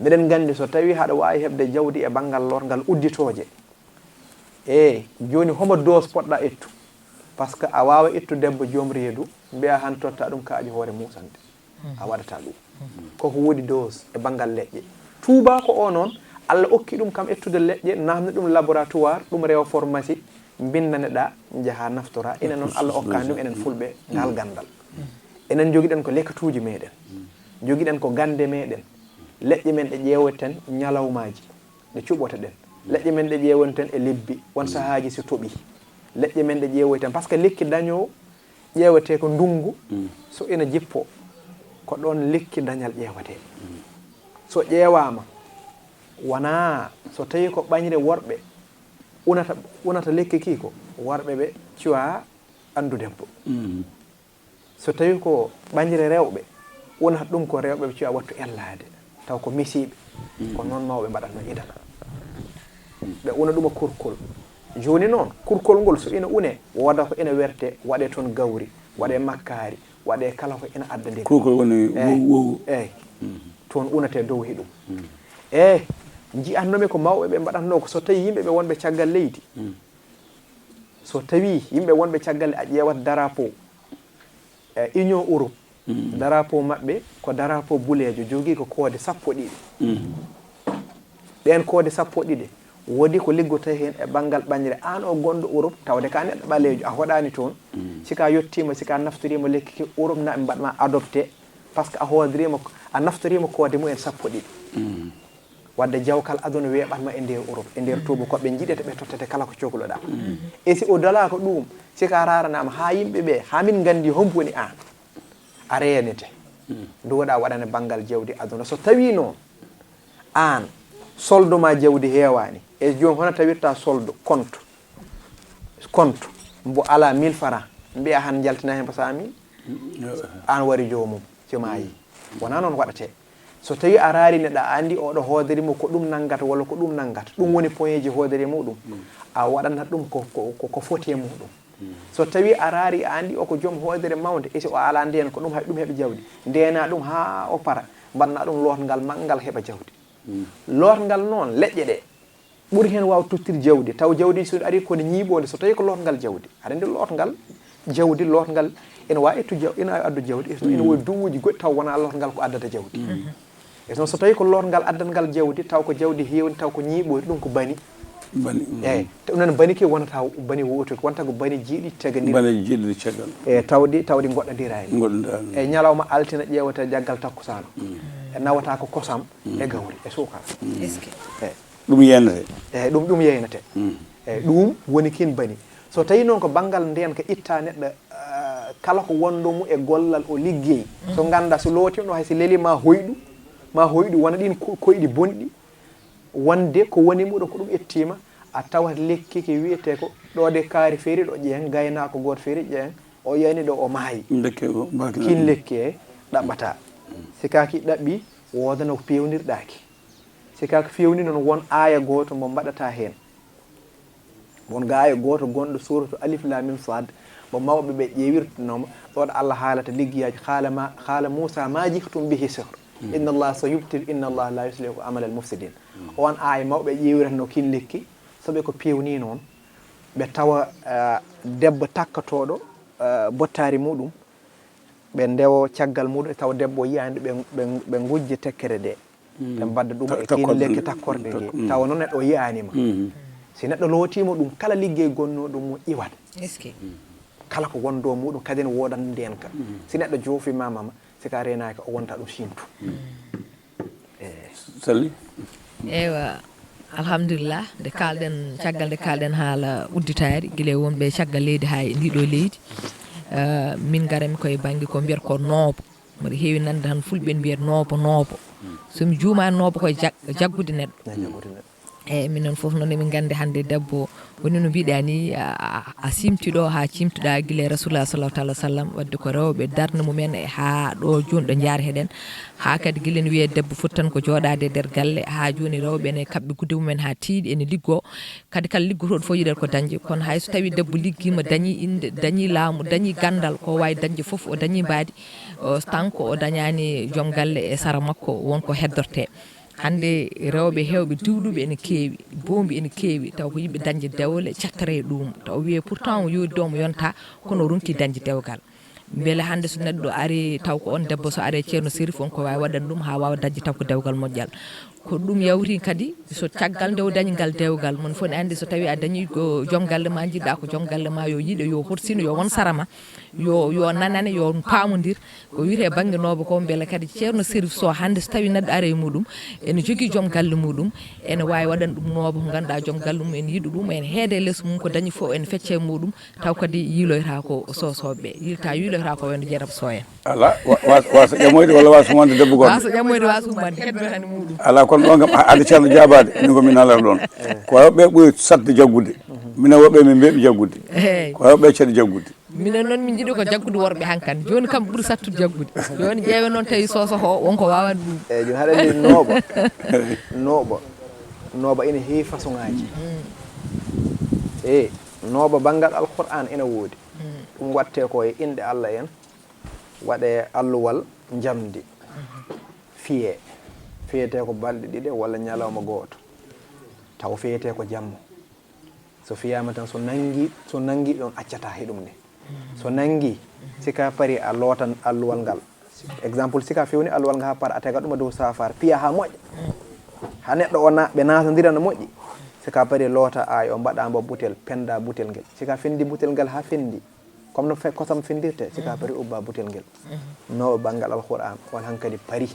Miɗen nganndi so tawi haɗa waawi heɓde jawdi e banngal lootngal udditooje. E jooni homo dose poɗɗa ittu? Par ce que a waawa ittu debbo joom reedu, mbiya han totta ɗum kaaƴe hoore muusande. A waɗata ɗum. Koko woodi dose e banngal leƴƴe. Tuubaako o noon, Allah okki ɗum kam ettude leƴƴe, namni ɗum laboratoire, ɗum rewa pharmacie, mbinnane ɗa, njaha naftora. Enen noon Allah okkaani ɗum enen fulɓe ngal ganndal. Enen njogiɗen ko lekkatuuji meɗen. Njogiɗen ko gannde meɗen. Leƴƴe men ɗe ƴeewoten ñalawmaaji, ɗe cuɓotoɗen. Leƴƴe men ɗe ƴeewoten e lebbi, won sahaaji so toɓi. Leƴƴe men ɗe ƴeewoten, par ce que lekki dañoowo ƴeewetee ko ndunngu, so ina jippo, ko ɗoon lekki dañal ƴeewetee. So ƴeewaama, wonaa so tawi ko ɓañre worɓe unata, unata lekki ki ko, worɓe ɓe cuwa ɓanndu debbo. So tawi ko ɓañre rewɓe, wonata ɗum ko rewɓe ɓe cuwa wattu ellaade, taw ko misiiɓe. Ko noon mawɓe mbaɗatno idan. Ɓe una ɗum e kurkol. Jooni noon, kurkol ngol so ina une, wooda ko ina werte, waɗee toon gawri, waɗee makkaari, waɗee kala ko ina adda nder. Kurkol woni wowu. Eey, toon unatee dow he ɗum. Eey, nji'atnoo-mi ko mawɓe ɓee mbaɗatnoo ko, so tawii yimɓe ɓee wonɓe caggal leydi, so tawii yimɓe wonɓe caggal, a ƴeewat darapoo e Union Europe, darapoo maɓɓe ko darapoo buleejo, jogii ko koode sappo ɗiɗi. Ɗeen koode sappo ɗiɗi, woodi ko liggotoo heen e banngal ɓañre. Aan oo gonɗo Europe, tawde ko a neɗɗo ɓaleejo, a hoɗaani toon, si ko a yottiima, si ko a naftoriima lekki ki, Europe na ɓe mbaɗ ma adopté, parce que a hoodoriima, a naftoriima koode mumen sappo ɗiɗi. Wadde jawkal aduna weeɓat ma e nder Europe, e nder tuuba, ko ɓe njiɗata ɓe tottete kala ko cokluɗaa. E si o dalaaka ɗuum, si ko a raaranaama haa yimɓe ɓee, haa min nganndi hombo woni aan, a reenete. Nduwoɗaa waɗane banngal jawdi aduna. So tawii noon aan soldo ma jawdi heewaani, e jooni hono tawirta soldo, compte, compte mbo alaa mille francs, mbiya han njaltina heen mbo cent mille, aan wari joomum, si maayi. Wonaa noon waɗatee. So tawii a raari neɗɗo, a anndi oɗo hoodere mum ko ɗum nanngata walla ko ɗum nanngata, ɗum woni poñeeji hoodere muɗum, a waɗanat ɗum ko, ko, ko, ko foti e muɗum. So tawii a raari, a anndi o ko joom hoodere mawnde, e si o alaa ndeen ko ɗum, hay ɗum heɓa jawdi, ndeena ɗum haa o para, mbaɗna ɗum lootngal manngal heɓa jawdi. Lootngal noon, leƴƴe ɗe ɓuri heen waaw tottirde jawdi, taw jawdi so ari ko nde ñiiɓoonde, so tawii ko lootngal jawdi, aɗa anndi lootngal jawdi, lootngal ina waawi ittu jaw-, ina waawi addu jawdi, e so ina woodi duwuuji goɗɗi taw wonaa lootngal ko addata jawdi. E so, so tawii ko lootngal addatngal jawdi, taw ko jawdi heewndi, taw ko ñiiɓoonde, ɗum ko bani. Bani. Eey, te noon bani ke wonata bani wootoki, wonta ko bani jeeɗiɗi tegandir. Bani jeeɗiɗi caggal. Eey, tawdi, tawdi ngoɗɗondiraani. Ngoɗɗondiraani. Eey, ñalawma altine ƴeewata jaggal takkusaan. E nawata ko kosam e gawri e suukara. Eey. Ɗum yeynete. Eey, ɗum, ɗum yeynete. Eey, ɗum woni kin bani. So tawii noon ko banngal ndeenka itta neɗɗo, ah, kala ko wonɗo mum e gollal o liggey. So ngannda so lootiino hay si leli ma hoyɗu, ma hoyɗu wona ɗin ko-, koyɗi bonɗi. Wonde ko woni muɗum ko ɗum ettiima, a tawat lekki ki wiyetee ko ɗo de kaari feeri ɗo ƴeeŋ, gaynaako gooto feeri ƴeeŋ, o yani ɗo o maayi. Kin lekki e ɗaɓɓata. Si kaaki ɗaɓɓi, woodano ko peewnirɗaaki. Si kaaki feewni noon won aaya gooto mbo mbaɗata heen. Won ga aaya gooto gonɗo suuratu Alif Laam Miim Saad, mo mawɓe ɓe ƴeewirtanooma, ɗoon Allah haalata liggeyaaji, qaala ma, qaala Muusaa maa ji'tum bihi sihr, inna Allaha sayubtilu, inna Allaha laa yuslihu amalal mufsidiin. Oon aaya mawɓe ƴeewiratnoo kin lekki, so ɓe ko peewni noon, ɓe tawa, eh, debbo takkotooɗo, eh, bottaari muɗum, ɓe ndewo caggal muɗum, tawa debbo o yiyaani ɓe, ɓe, ɓe ngujja tekkere nde. Ɓe mbadda ɗum e kin lekki takkorɗe ɗe. Tawa noon neɗɗo o yiyaani ma. Si neɗɗo lootiima ɗum, kala liggey gonnooɗo mum iwat. Kala ko wonɗo muɗum kadi ne woodat ndeenka. Si neɗɗo joofiima ma, si ka reenaaki, o wonta ɗum siimtu. Sali? Eywa, alhamdulillah, nde kaalɗen, caggal nde kaalɗen haala udditaari, gila e wonɓe caggal leydi haa e ndiɗo leydi. Eh, min ngarami koye bannge ko mbiyata ko noobo. Mboɗo heewi nande tan fulɓe ene mbiyata noobo, noobo. So mi juumaani noobo koye jag-, jaggude neɗɗo. Eyyi, minen fof noon emin nganndi hannde debbo woni no mbiɗa ni, a, a, a siimti ɗo haa ciimtuɗa gila e Rasulullah sallallahu taala wa sallam, wadde ko rewɓe darnde mumen e haa ɗo jooni ɗo njaari heɗen. Haa kadi gila ene wiyee debbo foti tan ko jooɗaade e nder galle, haa jooni rewɓe ene kaɓɓi gudde mumen haa tiiɗi ene liggoo. Kadi kala liggotooɗo fof yiɗata ko dañde, kono hay so tawii debbo liggiima dañii innde, dañii laamu, dañii ganndal, ko waawi dañde fof o dañii mbaadi, o, tant que o dañaani joom galle e sara makko won ko heddortee. Hannde rewɓe heewɓe diwɗuɓe ene keewi, boombi ene keewi, taw ko yimɓe dañde dewle cattara e ɗum, taw wiyee pourtant o yoori ɗo omo yonta, kono o ronki dañde dewgal. Mbele hannde so neɗɗo ari taw ko on debbo so ari e Ceerno Serif on ko waawi waɗan ɗum haa waawa dañde taw ko dewgal moƴƴal. Ko ɗum yawti kadi so caggal nde o dañi ngal dewgal, mon fof ne anndi so tawii a dañii ko joom galle ma, njiɗɗa ko joom galle ma yo yiɗe, yo horsino, yo won sara ma, yo, yo nanane, yo paamondir. Ko wiyetee bannge nooba ko, mbele kadi Ceerno Serif Soh hannde so tawii neɗɗo ari e muɗum, ene jogii joom galle muɗum, ene waawi waɗan ɗum nooba ko ngannduɗaa joom galle mum ene yiɗi ɗum, ene heeda e les mum, ko dañi fof ene fecca e muɗum, taw kadi yiiloyta ko Sohsoɓe ɓe. Yiilta, yiiloyta ko wayno Jeynaba Soh en. Alaa, wa-, wa-, waasa ƴamoyde walla waasa humande debbo goɗɗo? Waasa ƴamoyde, waasa humande, heddora hannde muɗum. Alaa, kono ɗon kam, a-, hade Ceerno jaabaade, min ko min alata ɗon. Ko rewɓe ɓuri saɗde jaggude. Minen worɓe min mbeeɓi jaggude. Eey. Ko rewɓe ceɗi jaggude. Minen noon min njiɗi ko jaggude worɓe hankadi. Jooni kam ɓuri sattude jaggude. Jooni ƴeewen noon tawi Sohsoh o wonko waawani ɗum. Eey, jooni haɗa anndi nooba. Nooba. Nooba ina heewi façon ŋaaji. E nooba banngal Alqur'aan ina woodi. Ɗum waɗtee ko e inɗe Allah en, waɗee alluwal njamndi, fiyee. Fiyetee ko balɗe ɗiɗe walla ñalawma gooto. Taw fiyetee ko jamma. So fiyaama tan, so nanngi, so nanngi ɗon, accataa he ɗum ne. So nanngi, si ka parii, a lootan alluwal ngal. Exemple, si ka fewni alluwal ngal haa par, a tega ɗum e dow saafaare, piya haa moƴƴa. Haa neɗɗo o na-, ɓe naatondira no moƴƴi. Si ka parii, loota, ay, o mbaɗa mbo butel, penda butel ngel. Si ka fendi butel ngal haa fendi, comme no fe-, kosam fendirte, si ka parii, ubba butel ngel. No banngal Alqur'aan, on hankadi parii.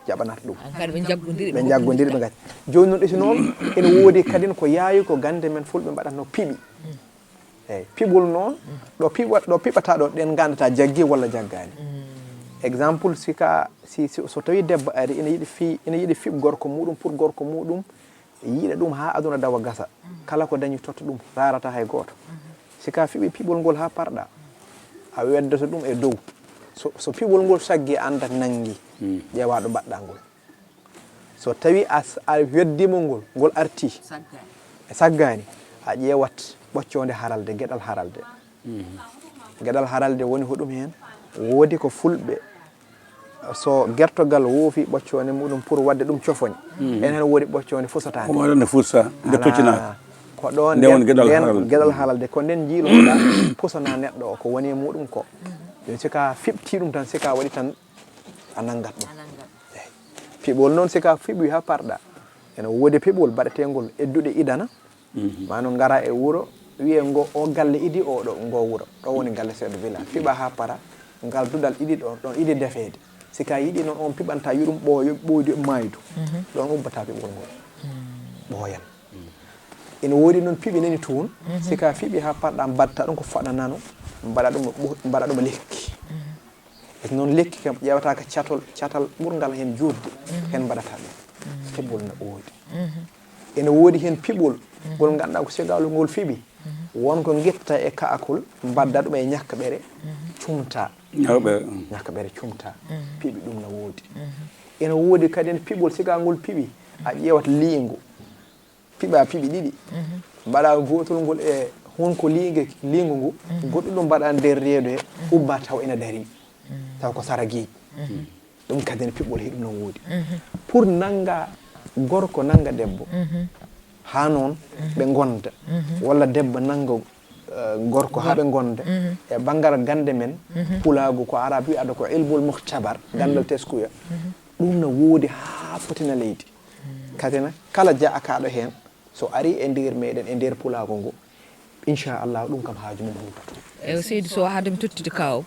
Jaɓanata ɗum. Hankadi ɓe njaggodiri, ɓe njaggodiri, ɓe ngati. Jooni noon, ɓe si noon, ene woodi kadin ko yaawi ko gannde men Fulɓe mbaɗatno piɓi. Eeyi, piɓol noon, ɗo piɓa-, ɗo piɓata ɗo, ɗen nganndata jaggi walla jaggaani. Exemple, si ka, si, si, so tawii debbo ari, ina yiɗi fi-, ina yiɗi fiɓ gorko muɗum, pour gorko muɗum yiɗa ɗum haa aduna dawa gasa. Kala ko dañi totta ɗum, raarata hay gooto. Si ka fiɓi piɓol ngol haa parɗa, a weddoto ɗum e dow. So, so piɓol ngol saggi, annda nanngi, ƴeewa ɗo mbaɗɗa ngol. So tawi a s-, a weddimo ngol, ngol arti. Saggaani. E saggaani, a ƴeewat ɓoccoonde haralde, geɗal haralde. Geɗal haralde woni hoɗum heen? Woodi ko Fulɓe, so gertogal woofi ɓoccoonde muɗum pour waɗde ɗum cofoñ. Enen woodi ɓoccoonde fusataande. Ko waɗande fusa, nde Alaa, toccinaaka. Ko ɗoon Nde nden, woni geɗal nden haralde. Geɗal haralde. Ko nden njiiloɗa pusana neɗɗo o, ko woni e muɗum ko. Jooni si ka fiɓti ɗum tan, si ka waɗi tan, a nanngat ɗum. A nanngat. Eey. Piɓol noon, si ka fiɓi haa parɗa, ene woodi piɓol baɗeteengol e duɗe idana, maa no ngara e wuro, wiyee ngo o galle idi o ɗo, ngo wuro. Ɗo woni galle chef de village. Fiɓa haa para, ngal duɗal idi ɗon, ɗon idi defeede. Si ka yiɗi noon, on piɓanta yuɗum ɓooyo, ɓooydu e maaydu. Ɗon ubbata piɓol ngol. Ɓooyan. Ene woodi noon piɓi nani toon, si ka fiɓi haa parɗa, mbaɗta ɗum ko faɗa nano, mbaɗa ɗum, mbaɗa ɗum lekki. E noon lekki kam ƴeewata ka catol, catal ɓurngal heen juutde, heen mbaɗata ɗum. Piɓol no woodi. Ene woodi heen piɓol, ngol ngannduɗaa ko si ka ngol fiɓi, won ko ngetta e kaakol, mbadda ɗum e ñakkaɓere, cumta. Ñakkaɓere, mm. Ñakkaɓere cumta. Piɓi ɗum no woodi. Ene woodi kadi heen piɓol, si ka ngol piɓi, a ƴeewat liingu. Piɓa piɓi ɗiɗi. Mbaɗa gootol ngol e hunko liinge, liingu ngu, goɗɗum ɗum mbaɗa nder reedu he, ubba taw ina darii. Taw ko sara geeƴi. Ɗum kadi ne piɓɓol he ɗum no woodi. Pour nannga gorko nannga debbo, haa noon ɓe ngonda. Walla debbo nannga, eh, gorko haa ɓe ngonda. E banngal gannde men, pulaagu ko Arab wi'ata ko ilmul mukhtabar, ganndal teskuya. Ɗum no woodi haa fotina leydi. Kadi na, kala ja'akaaɗo heen, so arii e nder meɗen, e nder pulaagu ngu, inchallah, ɗum kam haaju mum huutoto. Eyo, seydi Sow, haade mi tottude ka o,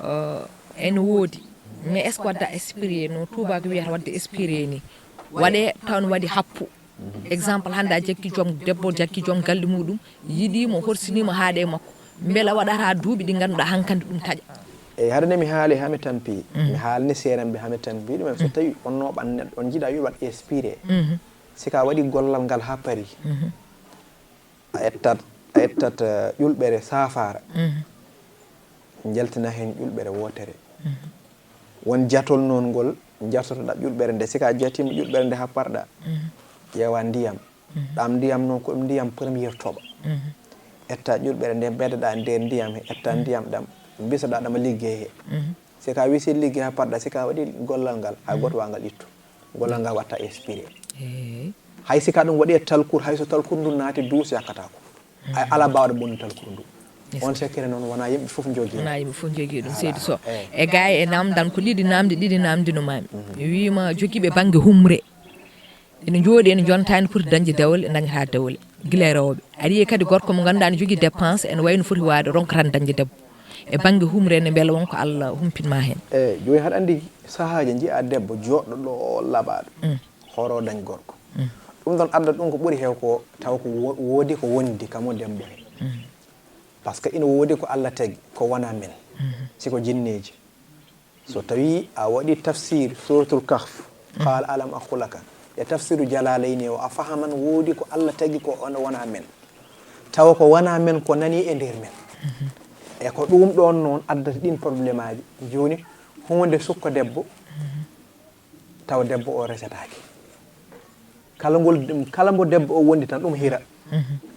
eh, ene woodi. Mais est-ce que wadda aspiré no tuubaako wiyata wadde aspiré ni? Waɗee taw ne waɗi happu. Exemple, hannde a jaggi joom debbo, jaggi joom galle muɗum, yiɗii mo, horsini mo, haaɗe makko. Mbela waɗata duuɓi ɗi ngannduɗaa hankandi ɗum taƴa? Eyi, hade nde mi haali haa mi tampi, mi haalni seerenɓe haa mi tampi ɗumen. So tawi on nooɓan neɗɗo, on njiɗa yo waɗ aspiré. Si ka waɗi gollal ngal haa parii, a ettat, a ettat, eh, ƴulɓere saafaara, njaltina heen ƴulɓere wootere. Won jatol noon ngol njaltotoɗaa ƴulɓere nde. Si ka jatiima ƴulɓere nde haa parɗa, ƴeewa ndiyam. Ɗam ndiyam noon ko ɗum ndiyam première toɓa. Etta ƴulɓere nde, mbeddoɗaa nder ndiyam he, etta ndiyam ɗam, mbisoɗaa ɗam liggey he. Si ka wisi liggey haa parɗa, si ka waɗi gollal ngal, hay gooto waawa ngal ittu. Gollal ngal watta aspiré. Eey. Hay si ka ɗum waɗi e talkur, hay so talkur ndu naati, duus yakkataako. Ay, alaa baawɗo bonnu talkur ndu. On secret noon wonaa yimɓe fof njogii. Wonaa yimɓe fof njogii ɗum, seydi Sow. Eey. E gay e namdan ko ɗiɗi namdi, ɗiɗi namdino maami. Mi wiima jogiiɓe bannge humre. Ene njooɗi, ene njonta, ene poti dañde dawle, ene dañata dawle. Gila e rewɓe. Aɗa yiya kadi gorko mo ngannduɗaa ene jogii dépense, ene wayi no foti waawde ronka tan dañde debbo. E bannge humre ne mbela won ko Allah humpin ma heen? Eey, jooni haɗa anndi sahaaji njiya debbo jooɗɗo ɗo o laɓaaɗo. Horo dañ gorko. Ɗum ɗon adda ɗum ko ɓuri heew ko taw ko wo-, woodi ko wondi kamo debbo he. Parce que ina woodi ko Allah tagi ko wona men. Si ko jinneeji. So tawi a waɗi tafsir Suratul Kahf, qala alam aqul laka, e tafsiru Jalalayni o, a fahaman woodi ko Allah tagi ko on wona men. Tawa ko wona men ko nani e nder men. E ko ɗum ɗon noon addata ɗin problème aji. Jooni, huunde sukko debbo, tawa debbo o resetaake. Kala ngol, kala mbo debbo o wondi tan, ɗum hira.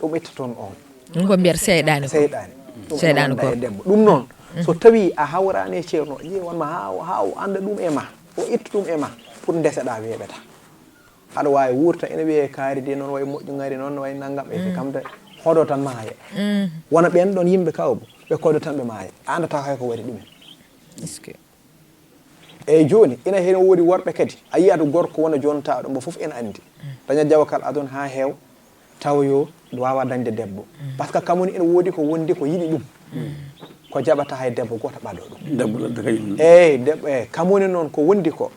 Ɗum itta toon on. Ɗum ko mbiyata seyɗaani ko. Seyɗaani. Ɗum Seyɗaani ene wonda ko. E debbo. Ɗum noon, so tawii a hawraani e ceerno, ƴeew won ma haa o, haa o annda ɗum e ma. O ittu ɗum e ma. Pour ndeseɗaa weeɓata. Aɗa waawi wuurta, ene wiyee kaari de noon, way moƴƴu ngari noon, way nanngam, e kam de, hoɗo tan maaya. Wona ɓeen ɗoon yimɓe kawbo, ɓe koɗo tan ɓe maaya. A anndataa hay ko waɗi ɗumen. Est-ce que Eeyi, jooni, ina heen woodi worɓe kadi. A yiyat gorko wona jontaaɗo, mbo fof ene anndi. Daña jawkal aduna haa heew, tawa yo waawaa dañde debbo. Parce que kamwoni ene woodi ko wondi ko yiɗi ɗum. Ko jaɓata hay debbo gooto ɓado ɗum. Debbo ladde kañum. Eeyi, debbo, eeyi, kamwoni noon ko wondi ko.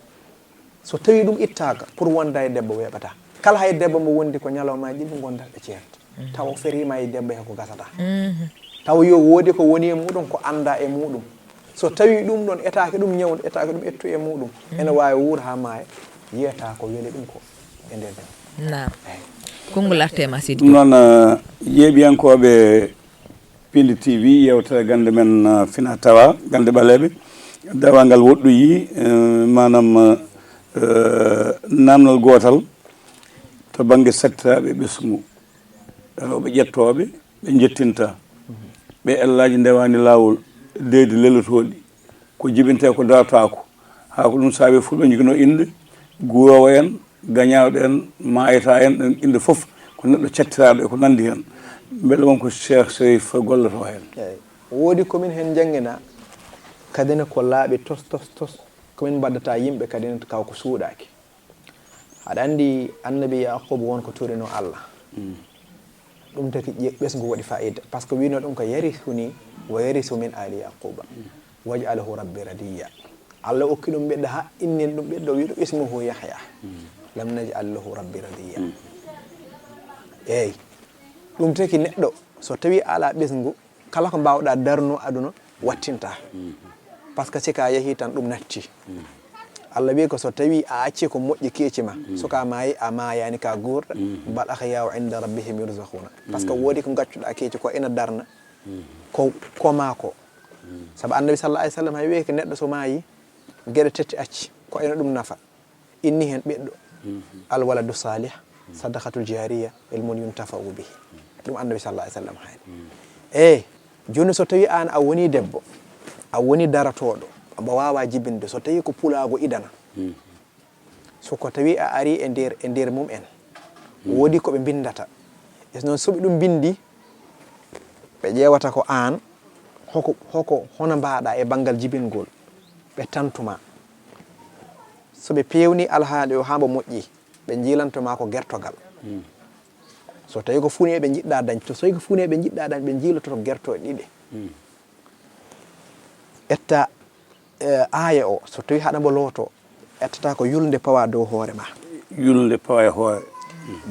So tawii ɗum ittaaka, pour wonda e debbo weeɓataa. Kala hay debbo mbo wondi ko ñalawmaaji ɗiɗi ngonda ɓe ceerta. Tawa o feriima e debbo he ko gasata. Tawa yo woodi ko woni e muɗum, ko annda e muɗum. So tawii ɗum ɗoon etaake ɗum ñawde, etaake ɗum ettu e muɗum, ene waawi wuur haa maaya, yiyata ko weli ɗum ko e nder jam. Naam. Eeyi. Konngol arte ma, Seydi Ɗum Ba. Noon, eh, yeeɓiyankooɓe Pindi T V, yeewtere gannde men, eh, fina tawa, gannde ɓaleeɓe. Dawal ngal woɗɗoyi, eh, maanaam, eh, naamnal gootal to bannge sattiraaɓe ɓesngu. Rewɓe ƴettooɓe, ɓe njettinta. Ɓe ellaaji ndewaani laawol, deedi lelotooɗi, ko jibintee ko darataako. Haa ko ɗum saabi fulɓe njogino innde, guuroowo en, gañaawɗo en, maayata en, ɗen innde fof ko neɗɗo cattiraaɗo e ko nanndi heen. Mbeɗa won ko Cheikh Serif golloto heen. Eeyi. Woodi ko min heen njanngina, kadi ne ko laaɓi tos, tos, tos, ko min mbaddata yimɓe kadi ne taw ko suuɗaaki. Aɗa anndi Annabi Yaquub won ko torino Allah. Ɗum taki ƴe-, ɓesngu waɗi faayiida. Parce que wino ɗum ko yarisuni wa yarisu min ali Yaquuba. Waj'alhu rabbi radiya. Allah okki ɗum ɓiɗɗo haa innini ɗum ɓiɗɗo, wi'i ɗum ismuhu Yahya. Lam naj'al lahu rabbi radiya. Eeyi. Ɗum taki neɗɗo, so tawi a alaa ɓesngu, kala ko mbaawɗaa darno aduna, wattinta. Parce que si ka yehi tan ɗum natti. Allah wi'i ko so tawi a acci ko moƴƴi keeci ma, so ka maayi, a maayaani ka guurɗa, bal ahyaa'u inda rabbihim yurzaquna. Parce que woodi ko ngaccuɗaa keeci ko ina darna, ko, ko maa ko. Sabu Annabi sallallahu alaihi wasallam hay wi'i ko neɗɗo so maayi, geɗe tati acci, ko ina ɗum nafa. Inni heen ɓiɗɗo, al waladu salih, sadaqatul jariya, ilmun yuntafa'u bihi. Ɗum Annabi sallallahu alaihi wasallam haali. Eeyi, jooni so tawi aan a woni debbo, a woni daratooɗo, mbo waawaa jibinde, so tawi ko pulaagu idana. So ko tawi a ari e nder, e nder mum en, woodi ko ɓe mbinndata. E noon so ɓe ɗum mbinndi, ɓe ƴeewata ko aan, hoko, hoko, hono mbaɗa e banngal jibingol, ɓe tantu ma. So ɓe peewni alhaali o haa mbo moƴƴi, ɓe njiilanto ma ko gertogal. So tawi ko funeeɓe njiɗɗa dañ, to so tawi ko funeeɓe njiɗɗa dañ, ɓe njiiloto gertooɗe ɗiɗe. Etta, eh, aaya o, so tawi haɗa mbo looto, ettata ko yulnde pawa dow hoore ma. Yulnde pawa e hoore.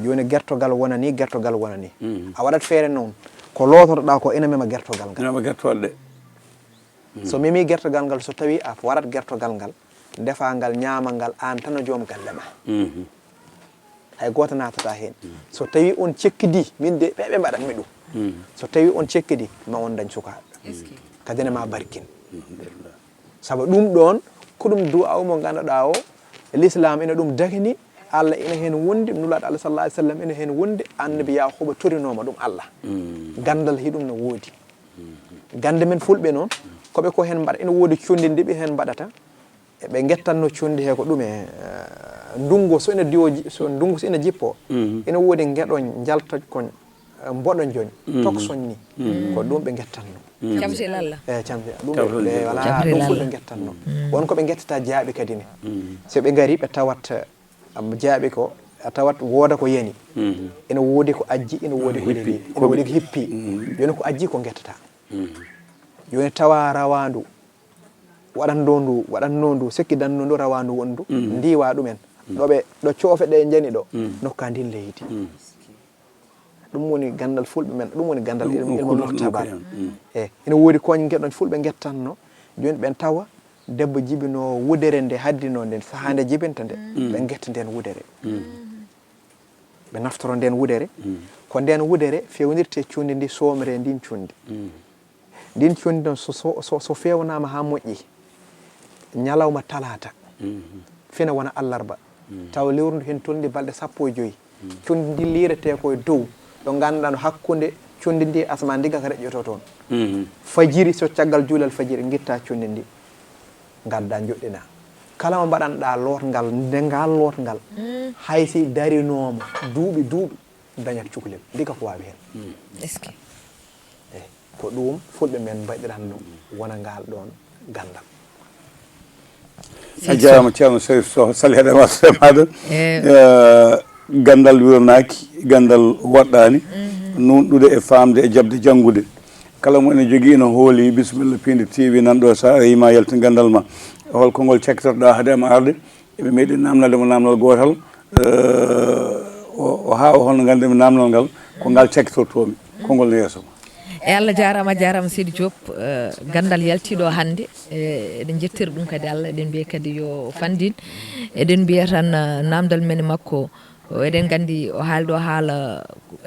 Jooni gertogal wona ni, gertogal wona ni. A waɗat feere noon, ko loototoɗa ko ina mema gertogal ngal. Ina mema gertoɗe. So memi gertogal ngal, so tawi a waɗat gertogal ngal, ndefa ngal, ñaama ngal, aan tan o joom galle ma. Hay gooto naatata heen. So tawi on cekkidi, min de ɓe, ɓe mbaɗat mi ɗum. So tawi on cekkidi, ma on dañ sukaaɓe. Kadi ne ma barkin. Sabu ɗum ɗoon, ko ɗum du'aaw mo ngannduɗaa o, Lislaam ina ɗum dagini, Allah ina heen wondi, Nulaaɗo Allah sallallahu alaihi wasallam ina heen wondi, Annabi Yaquuba torinooma ɗum Allah. Ganndal hiɗum no woodi. Gannde men fulɓe noon, ko ɓe ko heen mbaɗa, ina woodi conndi ndi ɓe heen mbaɗata. E ɓe ngettanno conndi he ko ɗume, eh, ndunngu so ina diwo ji-, so ndunngu so ina jippo, ina woodi ngeɗo njalto kon, eh, mboɗo njoñ, tokson ni. Ko ɗum ɓe ngettanno. Camse lalla. Eh, camse, ɗum ɓe, ɓe wala, ɗum fof ɓe ngettanno. Won ko ɓe ngettata jaaɓi kadi ne. So ɓe ngari, ɓe tawat, eh, am jaaɓi ko, a tawat wooda ko yani. Ina woodi ko ajji, ina woodi ko leli, ina woodi ko hippi. Jooni ko ajji ko ngettata. Jooni tawa rawaandu waɗanno ndu, waɗanno ndu, sekki danno ndu rawaandu wondu, ndiwa ɗumen. Ɗo ɓe, ɗo coofe ɗe njani ɗo, nokka ndin leydi. Ɗum woni ganndal fulɓe men, ɗum woni ganndal ilmu, ilmu muktabar. E, ina woodi koñ ngeɗon fulɓe ngettanno, jooni ɓen tawa debbo jibinoowo wudere nde haddinoo nden, sahaa nde jibinta nde, ɓe ngetta nden wudere. Ɓe naftoro nden wudere. Ko nden wudere fewnirte conndi ndi, soomre ndin conndi. Ndin conndi noon so, so, so, so feewnaama haa moƴƴi, ñalawma talaata, fina wona allarba, tawa lewru ndu heen tolni balɗe sappo e joy, conndi ndin liirete ko e dow, ɗo ngannduɗaa no hakkunde conndi ndi e asamaan ndi, ga ka reƴƴoto toon. Fajiri, so caggal juulal fajiri, ngitta conndi ndi, ngadda njoɗɗina. Kala mo mbaɗanɗaa lootngal, nde ngal lootngal, hay si darinooma duuɓi duuɓi, dañat cukalel. Ndi ka ko waawi heen. Est-ce que? Eyi, ko ɗum fulɓe men mbaɗiranno wona ngal ɗoon ganndal. A jaaraama, Ceerno Serif Soh, Sali Adama Soh, maaɗa. Eh, ganndal wirnaaki, ganndal woɗɗaani, nuunɗude e faamde e jaɓde janngude. Kala mo ene jogii, ene hooli, bisimilla, piindi T V nan ɗo, so a arii ma yaltin ganndal ma. Hol konngol cakkitorɗaa hade am arde? Eɓe meeɗi naamnalde mo naamnal gootal, eh, o, o haa o holno nganndumi naamnal ngal, ko ngal cakkitortoomi, konngol no yeeso ma. E Allah jaaraama, a jaaraama Seydi Diop, eh, ganndal yaltiiɗo hannde, eh, eɗen njettira ɗum kadi Allah, eɗen mbiya kadi yo fanndin. Eɗen mbiya tan, eh, naamndal men e makko, o, eɗen nganndi o haali ɗo haala,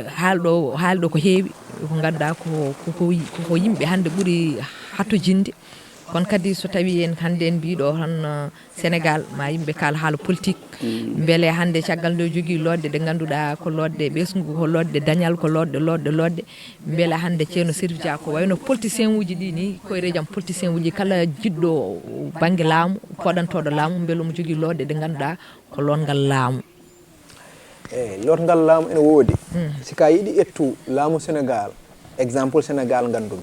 haali ɗo, o haali ɗo ko heewi, ko ngannduɗaa ko, ko, ko, ko yimɓe hannde ɓuri hatojinde. Kono kadi so tawii en hannde en mbiiɗo tan, eh, Sénégal, ma yimɓe kaal haala politique. Mbele hannde caggal nde o jogii looɗe ɗe ngannduɗaa ko looɗe ɓesngu, ko looɗe dañal, ko looɗe, looɗe, looɗe. Mbele hannde Ceerno Serif Dia ko wayno politicien uji ɗi ni, koyre jam politicien uji kala jiɗɗo bannge laamu, poɗantooɗo laamu, mbele omo jogii looɗe ɗe ngannduɗaa ko lootngal laamu. Eyi, lootngal laamu ene woodi. Si ka yiɗi ƴettu laamu Sénégal, exemple Sénégal nganndumi.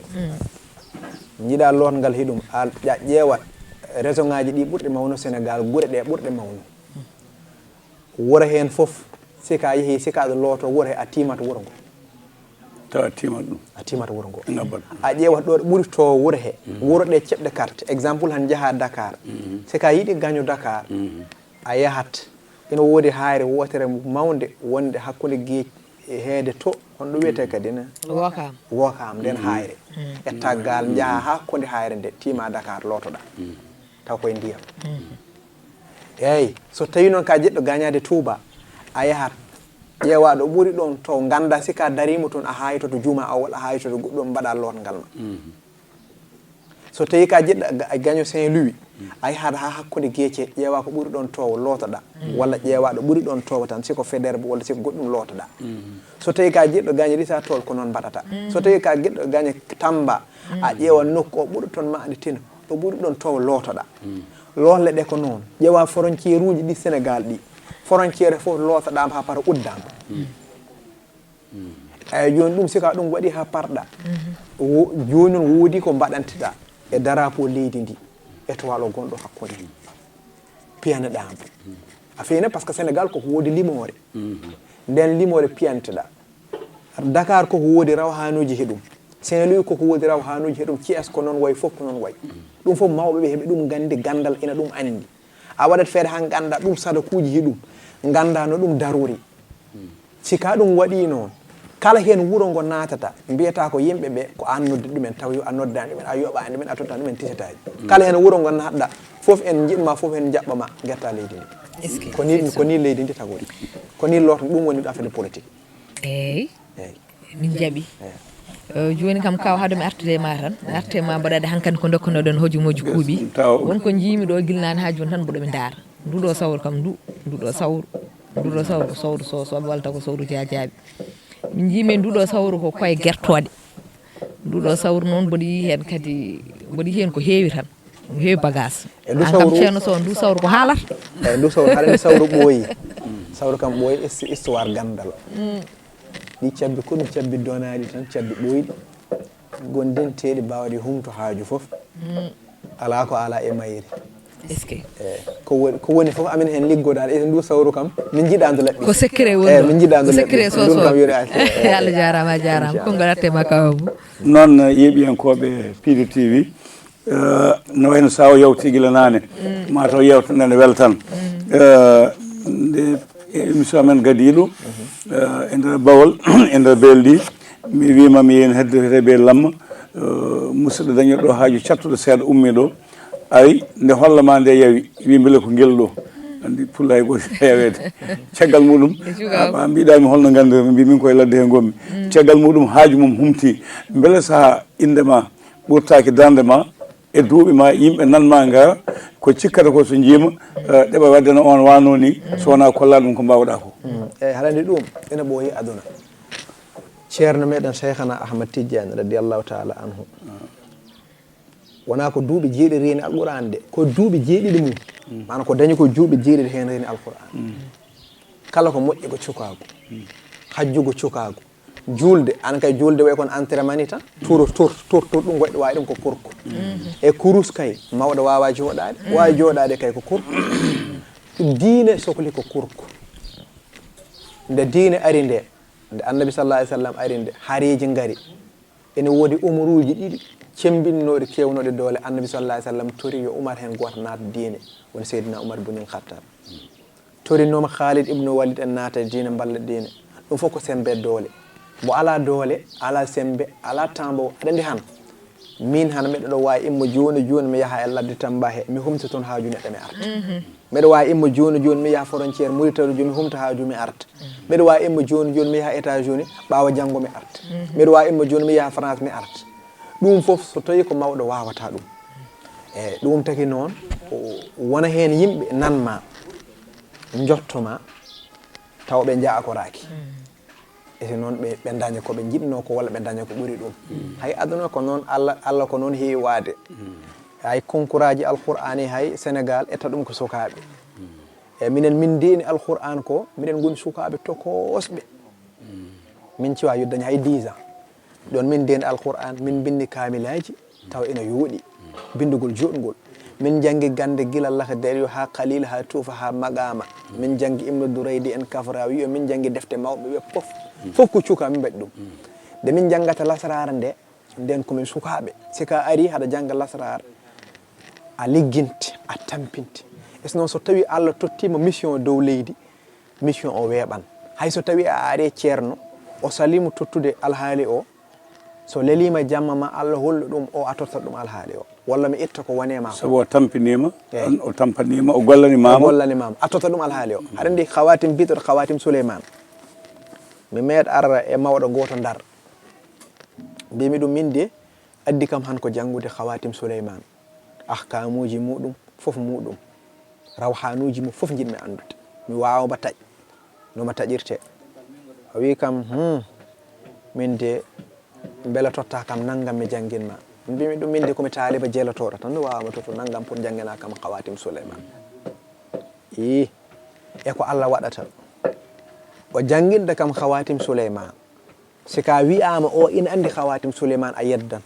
Njiɗa lootngal hiɗum, a ƴa-, ƴeewa région ŋaaji ɗi ɓurɗi mawno Sénégal, gure ɗe ɓurɗe mawno. Wuro heen fof, si ka yehi, si ka aɗa looto wuro he, a timat wuro ngo. Tawa a timat ɗum. A timat wuro ngo. Ngabat. A ƴeewat ɗo ɓuri to wuro he. Wuro ɗe ceɓɗe carte. Exemple, han njaha Dakar. Si ka yiɗi gaño Dakar, a yahat. Ina woodi haayre wootere mawnde wonde hakkunde geec e heede to, honɗo wiyetee kadi ne? Wookaam. Wookaam, nden haayre. Etta gaal, njaha haa hakkunde haayre nde, tiima Dakar, lootoɗaa. Taw koye ndiyam. Eey, so tawii noon ka jiɗɗo gañaade Touba, a yahat ƴeewa ɗo ɓuri ɗoon to, ngannda si ka dariima toon, a haaytoto juuma o, walla a haaytoto goɗɗum, mbaɗa lootngal ma. So tawii ka jiɗɗo ga-, gaño Saint-Louis, a yahat haa hakkunde geece, ƴeewa ko ɓuri ɗoon toowo, lootoɗaa. Walla ƴeewa ɗo ɓuri ɗoon toowo tan, si ko Faidherbe walla si ko goɗɗum, lootoɗaa. So tawii ka jiɗɗo gaño Richard Toll, ko noon mbaɗata. So tawii ka jiɗɗo gaño Tamba, a ƴeewa nokku o ɓuri toon maande tina, ɗo ɓuri ɗoon toowo, lootoɗaa. Lootle ɗe ko noon. Ƴeewa frontière uji ɗi Sénégal ɗi. Frontière fof lootoɗaama haa para uddaama. Eyi, jooni ɗum, si ka ɗum waɗi haa parɗa, wo-, jooni noon woodi ko mbaɗanteɗaa e drapeau leydi ndi, étoile o gonɗo hakkunde, piyanaɗaa mo. A fiyna, parce que Sénégal koko woodi limoore. Nden limoore piyanteɗaa. Dakar koko woodi rawhanuuji he ɗum. Saint-Louis koko woodi rawhanuuji he ɗum. Thiès ko noon wayi, fof ko noon wayi. Ɗum fof mawɓe ɓe heɓe ɗum nganndi, ganndal ina ɗum anndi. A waɗat feere haa ngannda ɗum sadakuuji he ɗum, ngannda no ɗum darori. Si ka ɗum waɗi noon, kala heen wuro ngo naatata, mbiyata ko yimɓe ɓe, ko aan noddi ɗumen, taw yo a noddaani ɗumen, a yoɓaani ɗumen, a tottaani ɗumen tisataaji. Kala heen wuro ngo naatɗa, fof en njiɗma, fof en njaɓɓama, ngetta leydi ndi. Est-ce que? Ko ni, ko ni leydi ndi tagori. Ko ni looton, ɗum woni affaire de politique. Eey. Eey. Min njaɓi. Eey. Eh, jooni kam, kaw, haade mi artude e ma tan, mi artude e ma, mbaɗaade hankadi ko ndokkunoɗen hojomooji kuuɓi. Taw. Won ko njiimi ɗo gila naane haa jooni tan, mboɗo mi ndaara. Nduɗo sawru kam, ndu, nduɗo sawru, nduɗo sawru, sawru so, so walla taw ko sawru jaajaaɓe. Min njiimi nduɗo sawru ko koye gertooɗe. Nduɗo sawru noon, mboɗo yii heen kadi, mboɗo yii heen ko heewi tan. Ko heewi bagage. E ndu sawru, Ceerno Sow, ndu sawru ko haalata. E ndu sawru, haɗa ndu sawru ɓooyi. Sawru kam ɓooyi, histo-, histoire ganndal. Ɗi cabbi ko ɗum cabbi donaaɗi tan, cabbi ɓooyɗi. Gondinteeɗi baawɗi humto haaju fof. Alaa ko alaa e mayri. Est-ce que? Eey. Ko woni, ko woni fof, amin heen liggodaade, e ndu sawru kam, min njiɗaa ndu laɓɓi. Ko secret woni ɗo. Eey, min njiɗaa ndu laɓɓi. Ko secret so, ɗum kam so. Yo Allah jaaraama, a jaaraama. Inchallah. Konngol atte ma kaw Abou. Noon, eh, yeeɓiyankooɓe Piindi T V, eh, no wayno so o yawti gila naane, ma taw yewtere nde ne wela tan. Eh, nde, e émission men gadiiɗo, eh, e nder Bawol, e nder Belɗi, mi wiima mi yehi hedde wiyetee Beel Lamma, eh, musidɗo dañiiɗo ɗo haaju cattuɗo seeɗa ummii ɗo, ari nde holla ma nde yawi, wi mbele ko ngel ɗo. Anndi pulaar hay gooto yaweede. Caggal muɗum, a, a mbiɗa mi holno nganndir, mbi min koye ladde he ngonmi. Caggal muɗum haaju mum humti. Mbele saha innde ma ɓurtaaki darnde ma, e duuɓi ma, yimɓe nan ma ngara, ko cikkata ko so njiima, eh, ɗeɓa waɗde no on wano ni, so wona kolla ɗum ko mbawɗa ko. Mm. Eyi, haɗa anndi ɗum ene ɓooyi aduna. Ceerno meɗen Cheikhana Ahmad Tidiane radiyallahu taala anhu. Wonaa ko duuɓi jeeɗiɗi reeni Alquraan de, ko duuɓi jeeɗiɗi mum. Maanaam ko dañi ko duuɓi jeeɗiɗi heen reeni Alquraan. Kala ko moƴƴi ko cukaagu. Hajju ko cukaagu. Juulde, an kay juulde way kono entraînement ni tan. Turo, tur, tur, tur, ɗum goɗɗo waawi ɗum ko kurko. E kurus kay, mawɗo waawaa jooɗaade. Waawi jooɗaade kay ko kurko. Diine sokli ko kurko. Nde diine ari nde, nde Annabi sallallahu alaihi wasallam ari nde, hareeji ngari. Ene woodi umuruuji ɗiɗi cembinnooɗi, keewnooɗi doole. Annabi sallallahu alaihi wasallam tori yo Umar heen gooto naat diine, woni Seydina Umar bun Khattab. Torinooma Khalid ibnu Walid en naata e diine, mballa diine. Ɗum fof ko sembe doole. Mo alaa doole, alaa sembe, alaa taambo, aɗa anndi han. Min han meɗo ɗo waawi immo jooni jooni mi yaha e ladde Tamba he, mi humta toon haaju neɗɗo mi arta. Mbeɗa waawi immo jooni jooni mi yaha frontière Mauritanie jooni mi humta haaju mi arta. Mbeɗa waawi immo jooni jooni mi yaha États-Unis, ɓaawo janngo mi arta. Mbeɗa waawi immo jooni mi yaha France mi arta. Ɗum fof so tawii ko mawɗo waawata ɗum. E ɗum taki noon, o-, wona heen yimɓe nan ma, njotto ma, taw ɓe njaakoraaki. E si noon ɓe, ɓe daña ko ɓe njiɗnoo ko walla ɓe daña ko ɓuri ɗum. Hay aduna ko noon, Allah, Allah ko noon heewi waade. Hay konkuraaji Alqur'aani hay Senegaal etta ɗum ko sukaaɓe. E minen min ndeeni Alqur'aan ko, miɗen ngoni sukaaɓe tokoosɓe. Min ciwa yuddañi hay dix ans. Ɗoon min ndeeni Alqur'aan, min mbinndi kaamilaaji, tawa ina yooɗi. Binndugol jooɗngol. Min njanngi gannde gila Laxdariyu haa Xaliil, haa Tuufa, haa Maqaama. Min njanngi Ibnu Duraydi en, Kafrawiyu, min njanngi defte mawɓe ɓe fof. Fof ko cuka min mbaɗi ɗum. Nde min njanngata lasraara nde, ndeen ko min sukaaɓe. Si ka ari haɗa jannga lasraara, a ligginte, a tampinte. E so noon so tawii Allah tottiima mission dow leydi, mission o weeɓan. Hay so tawii a ari ceerno, o saliima tottude alhaali o, so leliima jamma ma Allah hollu ɗum o, a totta ɗum alhaali o. Walla mi itta ko wone ma ko. Sabu o tampiniima, Eey. an o tampaniima, o gollanimaama. O gollanimaama. A totta ɗum alhaali o. Aɗa anndi Khawatim, biyetooɗo Khawatim Souleymane. Mi meeɗa ara e mawɗo gooto Ndar. Mbimi ɗum min de, addi kam han ko janngude Khawatim Souleymane. Ahkaamuuji muɗum, fof muɗum. Rawhanuuji mum fof njiɗmi anndude. Mi waawa mba taƴ, no mba taƴirtee. O wii kam, "Hmm, min de, mbela totta kam nanngam mi janngin ma." Mbimi ɗum, "Min de ko mi taaliba jelotooɗo tan, mi waawa mba totto nanngam pour njannginaa kam Khawatim Souleymane." Ii, e ko Allah waɗata. O jannginta kam Khawatim Souleymane. Si ka wi'aama o ina anndi Khawatim Souleymane a yeddan.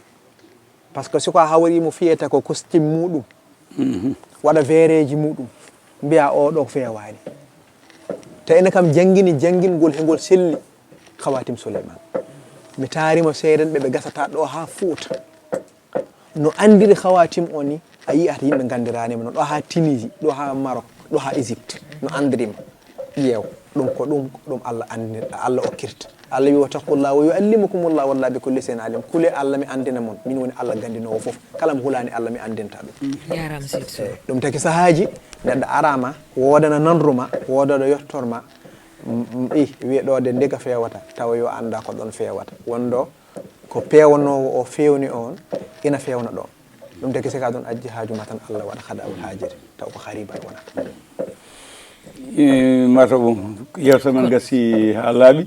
Parce que si ko a hawriimo fiyata ko costume muɗum, waɗa veereeji muɗum, mbiya o ɗo feewaani. Te ene kam janngini janngingol he ngol selli Khawatim Souleymane. Mi taarimo seedenɓe ɓe gasata ɗo haa Fuuta. No anndiri Khawatim o ni, a yi'ata yimɓe nganndiraani mo no ɗo haa Tunisie, ɗo haa Maroc, ɗo haa Égypte. No anndiri mo. Ƴeew, ɗum ko ɗum, ɗum Allah anndi, Allah okkirta. Allah wi, "Wattaqullah wa yuallimukumullah, wallahu bi kulli shay'in alim." Kule Allah, mi anndina mon. Min woni Allah ganndinoowo fof. Kala mo hulaani Allah, mi anndinta ɗum. Jaaraama, Seydi Sow. Eey, ɗum taki sahaaji, neɗɗo arama, woodana nanruma, woodana yottorma. M-, m-, i, wiye ɗo de ndega feewata, tawa yo annda ko ɗon feewata. Wonɗo ko peewnoowo o feewni on, ina feewna ɗon. Ɗum taki sika ɗon ajji haaju ma tan Allah waɗa khadaa'ul haajati, taw ko khariban wonata. E, mataw yewtere men gasi haa laaɓi.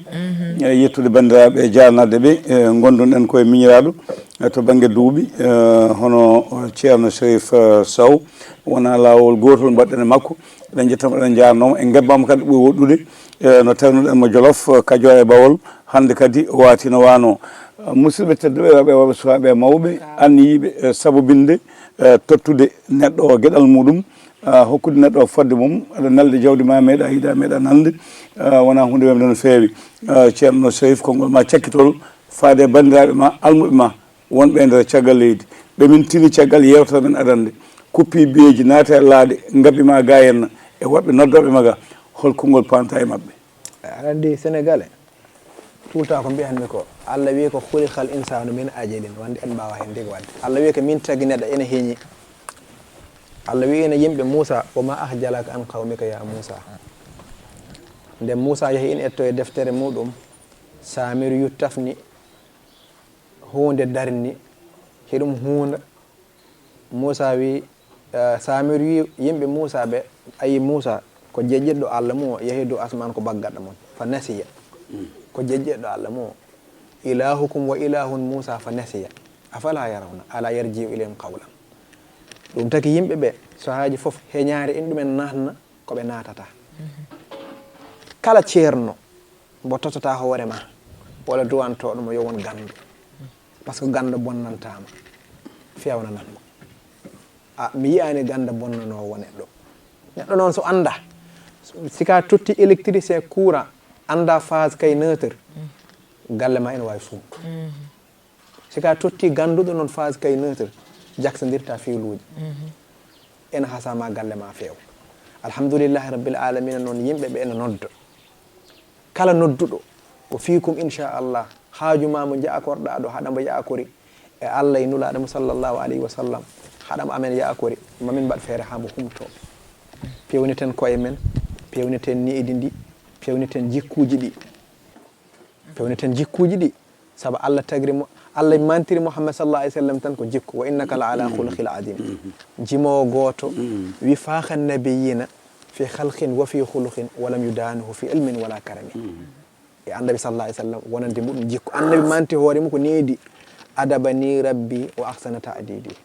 E, yettude banndiraaɓe, jaarnaade ɓe, e, ngonɗon en koye miñiraaɗo, e, to bannge duuɓi, e, hono, o, Ceerno Cherif, e, Sow, wona laawol gootol mbaɗɗen e makko. Eɗen njettama, eɗen njaarnoma, en ngebbama kadi ɓuri woɗɗude, e, no tawnoɗen mo Jolof, e, Kajoor e Bawol, hannde kadi o waati no waano. E, musidɓe tedduɓe, rewɓe e worɓe, sukaaɓe e mawɓe, anniyiiɓe, e, sabobinde, e, tottude neɗɗo o geɗal muɗum, e, hokkude neɗɗo o fodde mum, aɗa nelde jawdi ma, meeɗa yiida, meeɗa nande, e, wona hunde wemde no feewi. E, Ceerno Cherif, konngol ma cakkitol, faade e banndiraaɓe ma, almuɓe ma, wonɓe e nder caggal leydi, ɓe min tini caggal yewtere men adannde, kuppi biyeeji, naata e laaɗe, ngabbi ma ga henna, e woɓɓe noddooɓe ma ga, hol konngol paanta e maɓɓe? Aɗa anndi Sénégalais, tout le temps ko mbiyanmi ko, Allah wi ko, "Khuliqal insanu min ajalin", wonde en mbaawa heen ndeg waɗde. Allah wi ko min tagi neɗɗo ene heeñi. Allah wi ene yimɓe Muusa, "Wa ma ahjalaka an qawmika ya Muusa." Nde Muusa yehi ina etto e deftere muɗum, Saamiriyu tafni huunde darni, hiɗum huunda. Muusa wi, eh, Saamiriyu wi yimɓe Muusa ɓe, "Ayi Muusa, ko jeƴƴiɗɗo Allah mum o yehi dow asmaan ko baggaɗo mon." Fa nasiya. Ko jeƴƴiɗɗo Allah mum o. إلهكم وإله موسى فنسي أفلا يرون ألا يرجع إليهم قولا. Ɗum taki yimɓe ɓe, so haaji fof heñaare en ɗumen naatna ko ɓe naatata. Kala ceerno mbo tottata hoore ma walla duwantooɗo mo yo won ganndo. Parce que ganndo bonnantaama, feewnanan mo. A mi yiyaani ganndo bonnanoowo neɗɗo. Neɗɗo noon so annda, si ka totti électricien courant, annda phase kay neutre, galle ma ene waawi suuɗ. Si ka totti gannduɗo noon phase kay neutre, jaksondirta fiiluuji. Ene hasama galle ma feew. Alhamdulillahi rabbil alamina noon yimɓe ɓe ene nodda. Kala nodduɗo ko fiikum inchallah, haaju ma mo jaakorɗa ɗo haɗa mbo yaakori e Allah e nulaaɗo mo sallallahu alayhi wa sallam, haɗa mbo amen yaakori, mamin mbaɗ feere ha mbo humto. Pewniten koye men, pewniten neydi ndi, pewniten jikkuuji ɗi. Pewniten jikkuuji ɗi, sabu Allah tagri mo, Allah mantiri Muhammad sallallahu alayhi wa sallam tan ko jikku, وإنك لعلى خلق عظيم. Jimoowo gooto wi فاق النبيين في خلق وفي خلق ولم يدانه في علم ولا كرم. E Annabi sallallahu alayhi wa sallam wonande muɗum jikku. Annabi manti hoore mum ko neydi, أدبني ربي وأحسن تأديبي.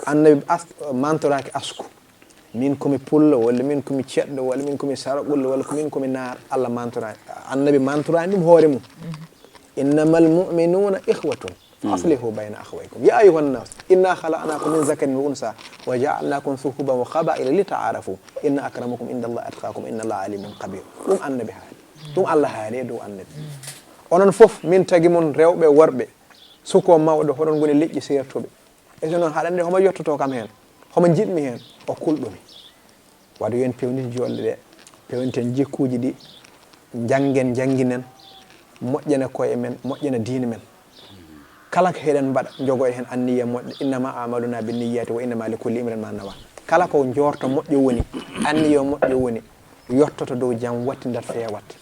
Annabi as mantoraaki asku. Min komi pullo, walla min komi ceɗɗo, walla min komi saraɓullo, walla ko min komi naar. Allah mantoraani. Annabi mantoraani ɗum hoore mum. إنما المؤمنون إخوة فأصلحوا بين أخويكم يا أيها الناس إنا خلقناكم من ذكر وأنثى وجعلناكم شعوبا وقبائل لتعارفوا إن أكرمكم عند الله أتقاكم إن الله عليم خبير. Ɗum Annabi haali. Ɗum Allah haali e dow Annabi. Onon fof min tagi mon rewɓe, worɓe, suko, mawɗo, hoɗon ngoni leƴƴi seertuɓe. E so noon haɗande homo yottoto kam heen, homo jiɗmi heen, o kulɗumi. Waɗu yo en pewnit joɗɗe ɗe, pewniten jikkuuji ɗi, njanngen, njannginen, moƴƴana koye men, moƴƴana diine men. Kala ko heɗen mbaɗa, njogo e heen anniya moƴƴo, إنما أعمالنا بالنيات وإنما لكل امرئ ما نوى. Kala ko njorto moƴƴo woni, anniya moƴƴo woni, yottoto dow jam, wattindat feewat.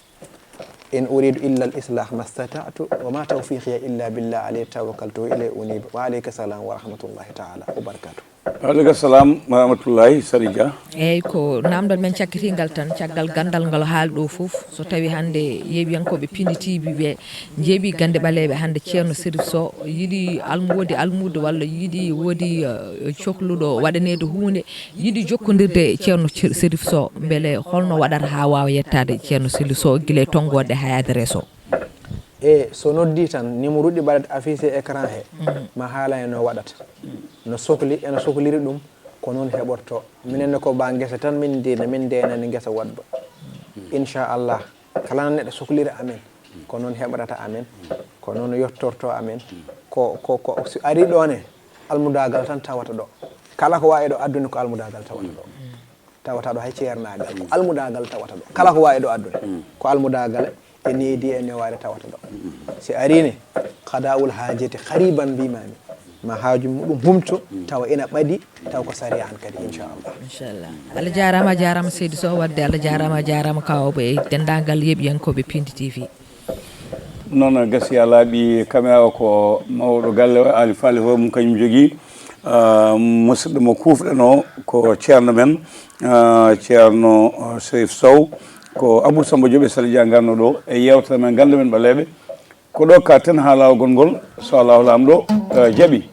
إن أريد إلا الإصلاح ما استطعت وما توفيقي إلا بالله عليه توكلت وإليه أنيب وعليك السلام ورحمة الله تعالى وبركاته. Waaleykum salam wa rahmatullahi, Sadi Dia. Eyyi, ko namdal men cakkitingal tan, caggal gandal ngal haali ɗo fof, so tawi hannde yeeɓiyankooɓe Pindi T V ɓe njeeɓi gannde ɓaleeɓe hannde Ceerno Serif Sow yiɗi alm-, woodi almuudo walla yiɗi woodi, eh, cohluɗo waɗaneede huunde, yiɗi jokkondirde e Ceerno Cer-, Serif Sow, mbele holno waɗata haa waawa yettaade Ceerno Serif Sow gila e tonngoode haa e adresse o? E so noddi tan, numéro ɗi mbaɗat affiché écran he, ma haala en no waɗata. No sokli, eno sokliri ɗum, ko noon heɓorto. Minen ne ko ba ngesa tan min ndena, min ndenani ngesa woɗɗo. Inchallah, kala no neɗɗo soklira amen, ko noon heɓrata amen, ko noon yottorto amen. Ko, ko, ko, si ari ɗo ne, almudagal tan tawata ɗo. Kala ko wawi ɗo adduna ko almudagal tawata ɗo. Tawata ɗo hay ceernaagal, ko almudagal tawata ɗo. Kala ko wawi ɗo adduna, ko almudagal e needi e newaare tawata ɗo. Si ari ne, qadaul haajati qariban mbimami, ma haaju muɗum humto, tawa ina ɓadi, taw ko sariya an kadi, inchallah. Inchallah. Allah jarama, jarama Seydi Sow, wadde Allah jarama, jarama kawɓe e dendagal yeeɓiyankoɓe Pindi T V. Ɗum noon gasi a laaɓi caméra o ko mawɗo galle o, Ali Faali hoore mum kañum jogii. Ah, musidɗo mo kuufɗen o ko ceerno men, ah, ceerno, ah, Serif Sow, ko Abou Samba Diop e Sali Dia ngarno ɗo e yewtere men gannde men ɓaleeɓe. Ko ɗo ka ten haa laawol ngol, so Allahu Laamɗo, ah, jaɓi.